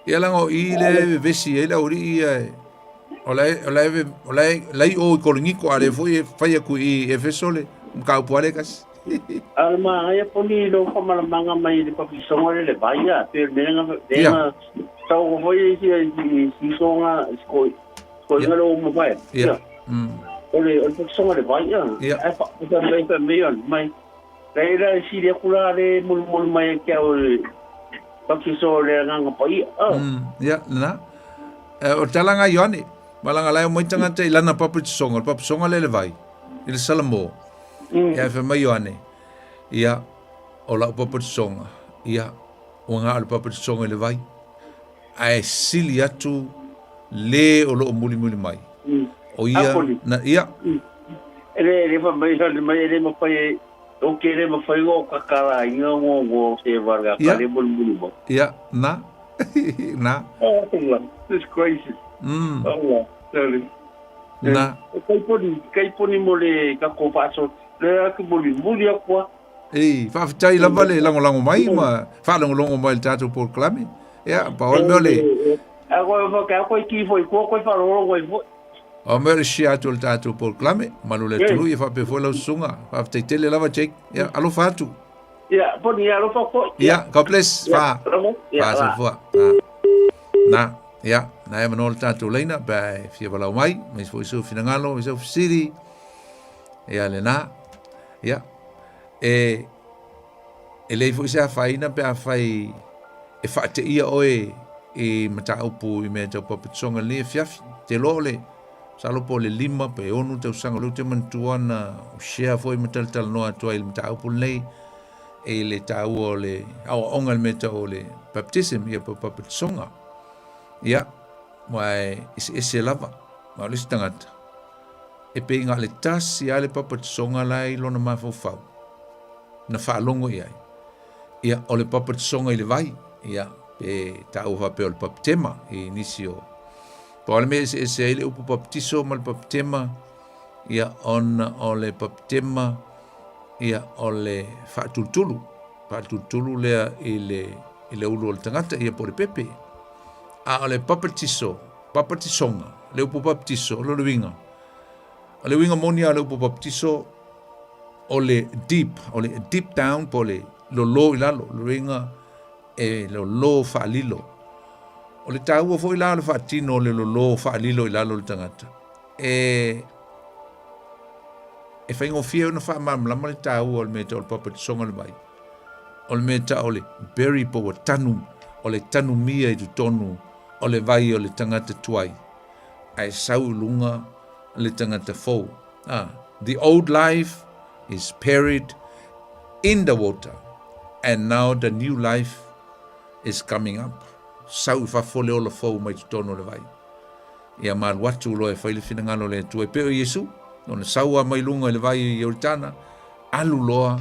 Ia laga o i le vevesi ai le aualii ia e o la e o la e o la e la i o i Korinito a le foi e fai atu i Efeso le mataupu a le kasi. A le manaia poni i lou faamalamaga mai i le pakisoga le le vai a pe le mea le na tau foi i si i si songa ko ko Ia. le o mo vai. Ia. Mm. O le pakisoga le vai a. Ia. Ai fa fa mai fa mai on mai. Leila e sili aku la le mulimuli mai e ke au le pakiso le agaga paia. Oh. Ia, lena. Eh, o talanga Ioane, malanga lai o mai tangata i lana papatisonga, le papatisonga le le vai, i le Salamo. Ia, e fai mai Ioane, ia, o lau papatisonga, ia, ua ngā o le papatisonga i le vai, ae sili atu le o loo mulimuli mai. O ia, Apoli. na, ia. E le le fa mai fa mai e le mafai e o ke le mafai o ka kala inga ngo ngo se varga ka le mulimuli mo. Ia, na. Na. Oh, Allah. This crazy. Allah. Sorry. Na. E kai poni, kai poni mo le ka ko faso. Le aku muli muli akua. Ei, faafetai lava le lagolago mai ma faalogologo mai i le tatou polokalame. Ia, pau le mea o le... A koe fa ka koe ki foi ko koe wharoro koe foi. O mea o le share atu o le tatou polokalame, malu le atunuu, ia faapea foi lau susuga. Faafetai tele lava, Jake. Ia, alofa atu. Ia, poni ia alofa koe. Ia, God bless. Fa. Fa soifua. Fa. Na, ia, na e manoa le tatou laina, pe a e fia valaau mai, mai foi sou finagalo, mai sou fesili. Ia, lena. Ia, e, e leai foi se afaina pe afai e faateia oe i mataupu i mea tau papatisoga i lenei afiafi. Te iloa o le, masalo po o le 5 pe 6 tausaga o lea ou te manatua na share foi ma talatalanoa atu ai i le mataupu lenei i le taua o le aoaoga i le mea tau o le baptism, ia po o papatisoga. Ia, aua e eseese lava, ma o le isi tagata, E pei na o le tasi lava le papatisoga la e i lona mafaufau na faalogo i ai. Ia, o le papatisoga i le vai, ia, pe taua faapea o le papitema i nisi o... Po o le mea e eseese ai le upu papatiso ma le papitema, ia, ona o le papitema, ia, o le faatulutulu, faatulutulu lea i le, i le ulu o le tagata, ia, po o le pepe. A o le papatiso, Papatisoga, le upu baptiso, o le uiga. O le uiga moni lava o le upu baptiso, o le deep, o le deep down po o le lolo i lalo, o le uiga e lolo faalilo. O le taua foi la o le faatino o le lolo faalilo i lalo o le tagata, e e faigofie ona faamalamalama le taua o le mea tau o le papatisoga o le vai. O le mea tau o le bury po ua tanu, o le tanumia i totonu o le vai o le tagata tuai, ae sau i luga le tagata fou. Ah, the old life is buried in the water and now the new life is coming up. Sau i fafo le ola fou mai totonu o le vai. Ia malu atu loa e fai le finagalo o le Atua. E pei o Iesu, ona sau lava mai luga i le vai i Ioritana, alu loa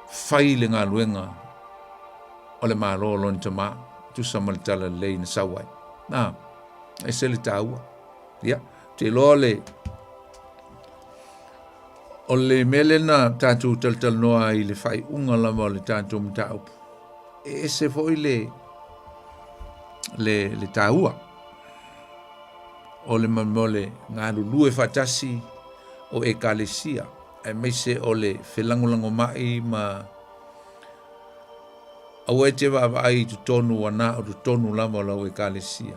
fai le galuega o le Malo o lona Tama, tusa ma le tala lelei na sau ai. Na, ese le taua. Ia, te iloa le O le mea lea na tatou talatalanoa ai i le faaiuga lava o le tatou mataupu, e ese foi le, le, le taua o le mo le galulue faatasi o ekalesia, aemaise o le felagolagomai ma aua e te vaavaai i totonu ua na o totonu lava o lau ekalesia,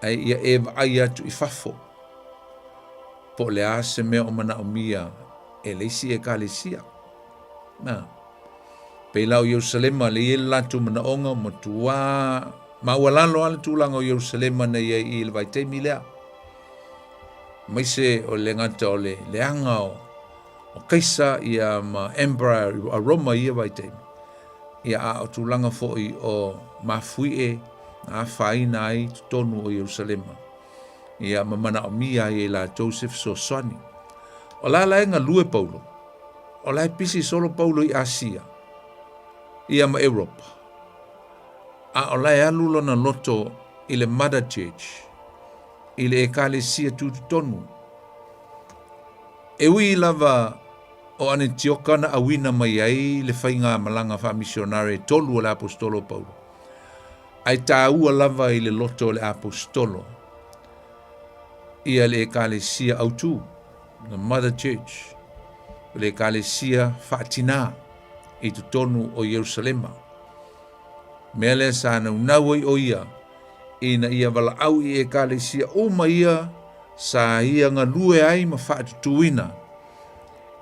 ae ia e vaai atu i fafo po o le a se mea o manaomia e le isi ekalesia. Na, pei la o Ierusalema le i ai le latou manaoga ua matuā maualalo lava le tulaga o Ierusalema na i ai i le vaitaimi lea. Aemaise o le gata o le leaga o, o Kaisa ia ma Emperor a Roma i ia vaitaimi. Ia a o tulaga foi o mafuie na afaina ai totonu o Ierusalema. Ia ma manaomia ai e latou se fesoasoani. O la la e galue Paulo. O la e pisi solo Paulo i Asia ia ma Europa. A o la e alu lona loto i le Mother Church, i le ekalesia tutotonu. E ui lava o Anetioka na auina mai ai le faigamalaga faamisionare e tolu o le aposetolo o Paulo, ae taua lava i le loto o le aposetolo ia le ekalesia autu, the Mother Church, o le ekalesia faatinā i totonu o Ierusalema. Mea lea sa naunau ai o ia ina ia valaau i ekalesia uma ia sa ia galue ai ma faatutuina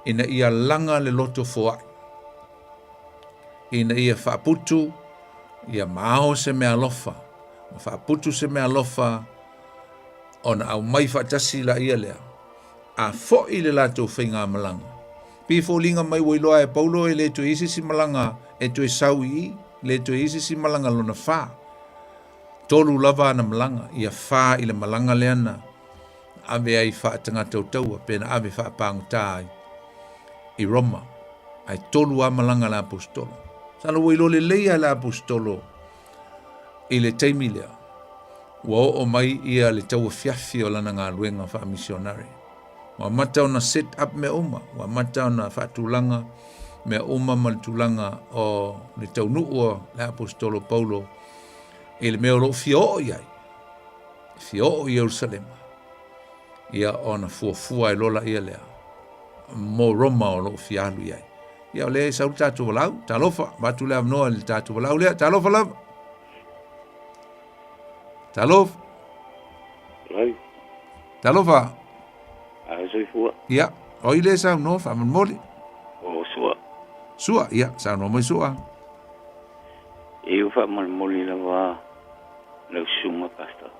ina ia laga le loto foai, ina ia faaputu ia maao se meaalofa, ma faaputu se meaalofa ona aumai faatasi laia lea, a foi le latou faigamalaga. Pei e foliga mai ua iloa e Paulo e le toe i ai se isi malaga e toe sau i i, le toe i ai se isi malaga lona fa. Tolu lava ana malaga, ia fa i le malaga lea na ave ai faatagatautaua pe na ave faapagota ai i Roma. Ae tolu lava malaga a le aposetolo. Masalo ua iloa lelei lava e le aposetolo i le taimi lea, ua oo mai ia le tauafiafi o lana galuega faamisionare. Ua amata ona set up mea uma, ua amata ona faatulaga mea uma ma le tulaga o le taunuu o le aposetolo Paulo i le mea o lo o fia oo i ai, fia oo i Ierusalema, ia ona fuafua ai loa laia lea mo Roma o lo o fia alu i ai. Ia o lea e sau le tatou valaau, talofa, avatu le avanoa i le tatou valaau lea, talofa lava. Talofa. Lai. Talofa. A soifua. Ia, o ai lea e saunoa faamolemole? O Sua. Sua, ia, saunoa mai Sua. E u faamolemole lava lau susuga pastor.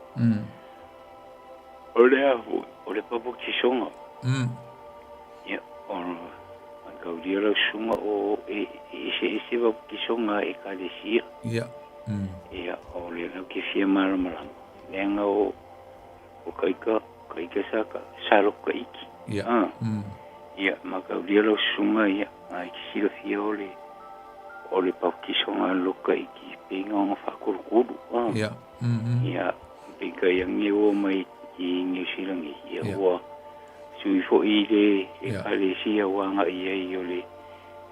O le a foi, o le papotisoga. Ia, o mataulia lau susuga o e eseese papotisoga a ekalesia. Ia. Ia, o lea lau ke fia malamalama. Leaga o o kaika, kaika sa ka sa loko ka iki. Ia. Ah. Ia, mataulia lau susuga ia, ai ke silafia o le o le papotisoga a loko ka iki, pe inga ona faakulukulu. Ah. Ia. Ia, peitai ane ua mai i Niu Silani, ia ua sui foi i le ekalesia ua agai i ai o le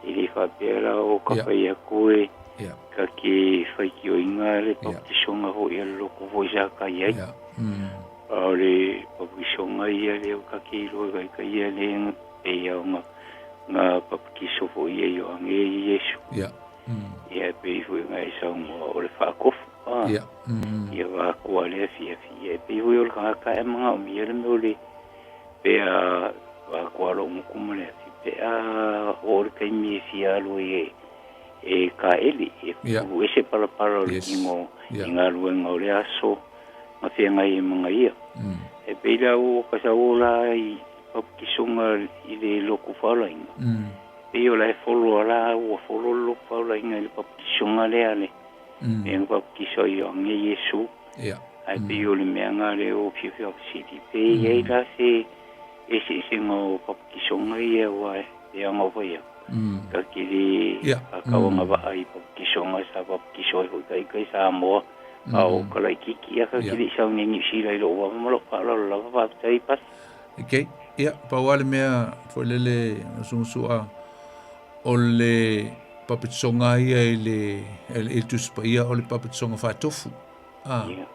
e le faapea la o ka fai atu e ka ke faitioina le papukisoga foi a le lotu foi sa ka i ai. A o le papukisoga ia lea o ka ke iloa kai ka ia le e ia o nga nga papukiso foi ia i o ange i Iesu. Ia e pei foi nga e saunoa o le faakofu. Ia. Ia vakoa le afiafi. Ia e pei foi o le tagata e manaomia le mea o le pe a vakoa lou motu ma le afi pe a oo le taimi e fia alu ai e e kaeli e pulu ese palapala o le tino i galuega o le aso ma feagai ai ma gaia. E pei la ua ka sau la i papukisoga i le lotu faolaina. Pei o la e folo la ua folo le lotu faolaina i le papukisoga lea le mea na papukiso ai o Ioane Iesu. Ae pei o le mea na lea ua fiafia fesili pe i ai la se eseesega o papukisoga ia aua e ana fai atu ka ke le akau agavaa i papukisoga sa papukiso ai foi kai Samoa a o ka laitiiti ia ka ke le i sau nei Niu Sila i lou vava ma lou faaaloalo lava faafetai pasi. Okay. Ia, pau lava le mea foi lele usuga o le papatisoga ia i le i le Tusi Paia o le papatisoga faatofu. Ah. Ia.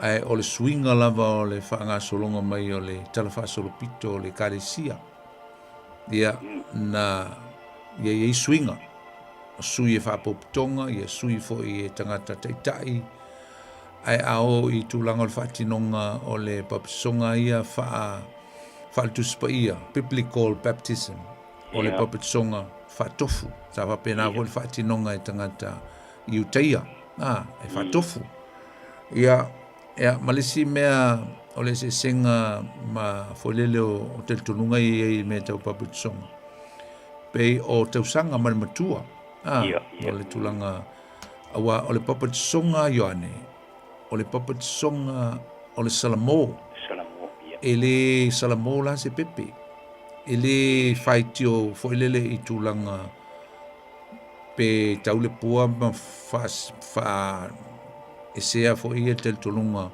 Ae o le suiga lava o le faagasologa mai o le talafaasolopito o le Ekalesia, ia, na ia i ai suiga. O sui e faapopotoga, ia sui foi e tagata taitai, ae a oo i tulaga o le faatinoga o le papatisoga ia faa faale-Tusi Paia, biblical baptism, o le papatisoga faatofu. Sa faapena foi le faatinoga e tagata Iutaia, a, e faatofu. Ia, ia, ma le isi mea o le eseesega ma foi lele o talitonuga ia i ai i mea tau papatisoga, pei o tausaga ma le matua, a, o le tulaga, aua o le papatisoga a Ioane, o le papatisoga o le Salamo. Salamo, ia. E le Salamo la se pepe. E le faitio foi lele i tulaga pe tau le pua ma faa, faa esea foi ia talitonuga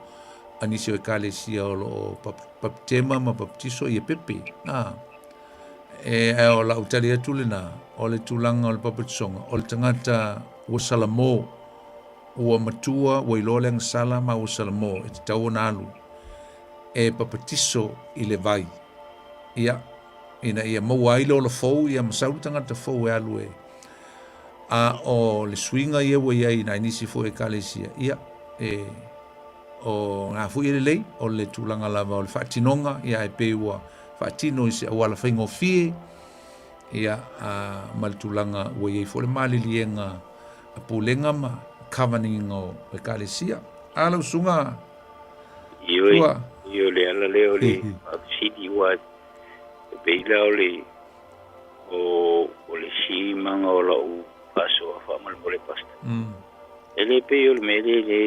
a nisi o ekalesia o lo o baptema ma baptiso ia pepe. A, e, ae o lau tali atu lena, o le tulaga o le papatisoga, o le tagata ua salamo, ua matua, ua iloa le agasala ma ua salamo, e tatau ona alu e papatiso i le vai. Ia, ina ia maua ai le ola fou, ia ma sau le tagata fou e alu e. A o le suiga ia ua i ai i nai nisi foi ekalesia, ia, e, o ngā foi e lelei, o le tulaga lava o le faatinoga, ia ae pei ua faatino i se auala faigofie, ia, a, ma le tulaga ua i ai foi le maliliega a pulega ma governing o ekalesia. A lau susuga Ioe, Tua. ioe le ala lea o le faafesili aua e pei la o le o, o le simaga o lau faasoa faamolemole pastor. E le pei o le mea lea le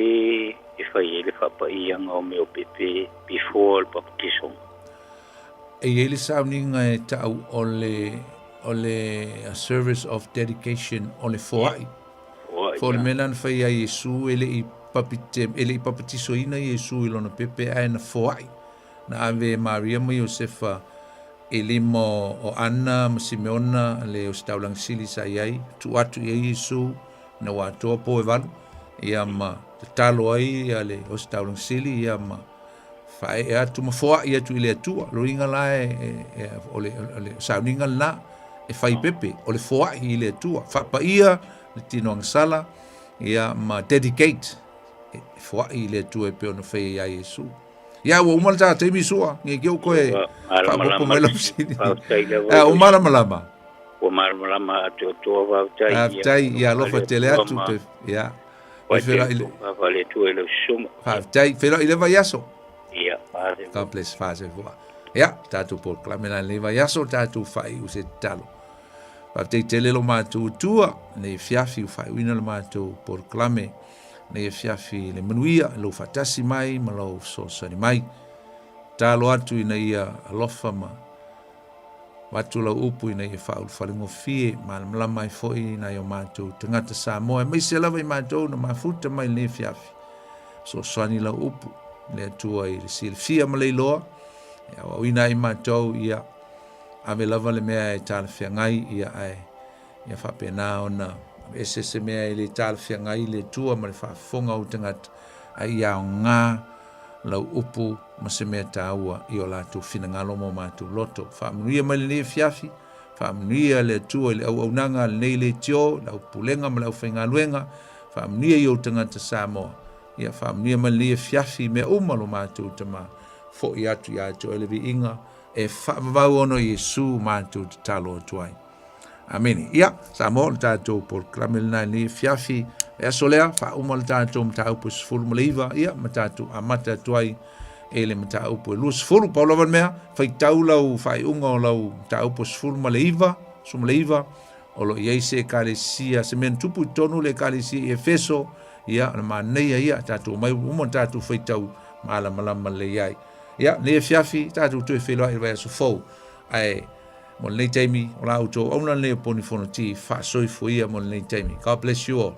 e fai ai le faapaiaga o mea o pepe before le baptism. E i ai le sauniga e tau o le o le a service of dedication o le foai. Foai, Fo le ia. mea lena na fai ai Iesu e le i papite, e le i papatisoina Iesu i lona pepe ae na foai. Na ave e Maria ma Iosefa i lima o Ana ma Simeona le ositaulaga sili sa i ai, tuu atu i ai Iesu ina ua atoa po e valu, ia ma tatalo ai ia le ositaulaga sili ia ma faaee atu ma foai atu i le Atua. Lo uiga la e, e, e, o le, o le sauniga lena e fai pepe, o le foai i le Atua. Faapaia le tino agasala, ia ma dedicate, e foai i le Atua e pei ona fai ai Iesu. Ia, ua uma le ta taimi sua, nge ke o koe faaopoopo mai lau fesili. Faafetai lava. Ua malamalama. Ua malamalama atoatoa, faafetai. Faafetai, ia alofa tele atu. Ia. Faafetai i lau susuga. Faafetai, feiloai i le vaiaso. Ia, faasoa. God bless, faasoa. Ia, tatou polokalame la lenei vaiaso, tatou faaiu se tatalo. Faafetai tele lo matou Atua, nei afiafi ua faaiuina le matou polokalame, nei afiafi le manuia, lou faatasi mai ma lou fesoasoani mai. Tatalo atu ina ia alofa ma avatu lau upu ina ia faaulufaligofie, malamalama ai foi nai o matou tagata Samoa, aemaise lava i matou na mafuta mai lenei afiafi. Fesoasoani lau upu, le Atua i le silafia ma le iloa, e aoaoina ai matou, ia ave lava le mea e talafeagai, ia ae ia faapena ona ese se mea e le talafeagai le Atua ma le faafofoga o tagata, ae ia aoga lau upu ma se mea taua i o latou finagalo ma o matou loto. Faamanuia mai lenei afiafi, faamanuia le Atua i le auaunaga a lenei leitio, le aupulega ma le aufaigaluega, faamanuia i ou tagata Samoa, ia faamanuia mai lenei afiafi i mea uma lo matou Tama, foi atu ia te oe le viiga, e faavavau ona o Iesu matou tatalo atu ai. Amene. Ia, Samoa, o le tatou polokalame lena i lenei afiafi. Le aso lea, faauma le tatou mataupu e 19, ia, ma tatou amata atu ai e le mataupu e 20. Pau lava le mea, faitau lau faaiuga o lau mataupu e 19, 19, o lo o i ai se ekalesia, se mea na tupu i totonu o le ekalesia i Efeso, ia, o le manaia ia, tatou omai uma tatou faitau malamalama lelei ai. Ia, lenei afiafi, tatou toe feiloai i le vaiaso fou. Ae, mo lenei taimi, o la outou auauna lenei o Poni Fonoti, faasoifua ia mo lenei taimi. God bless you all.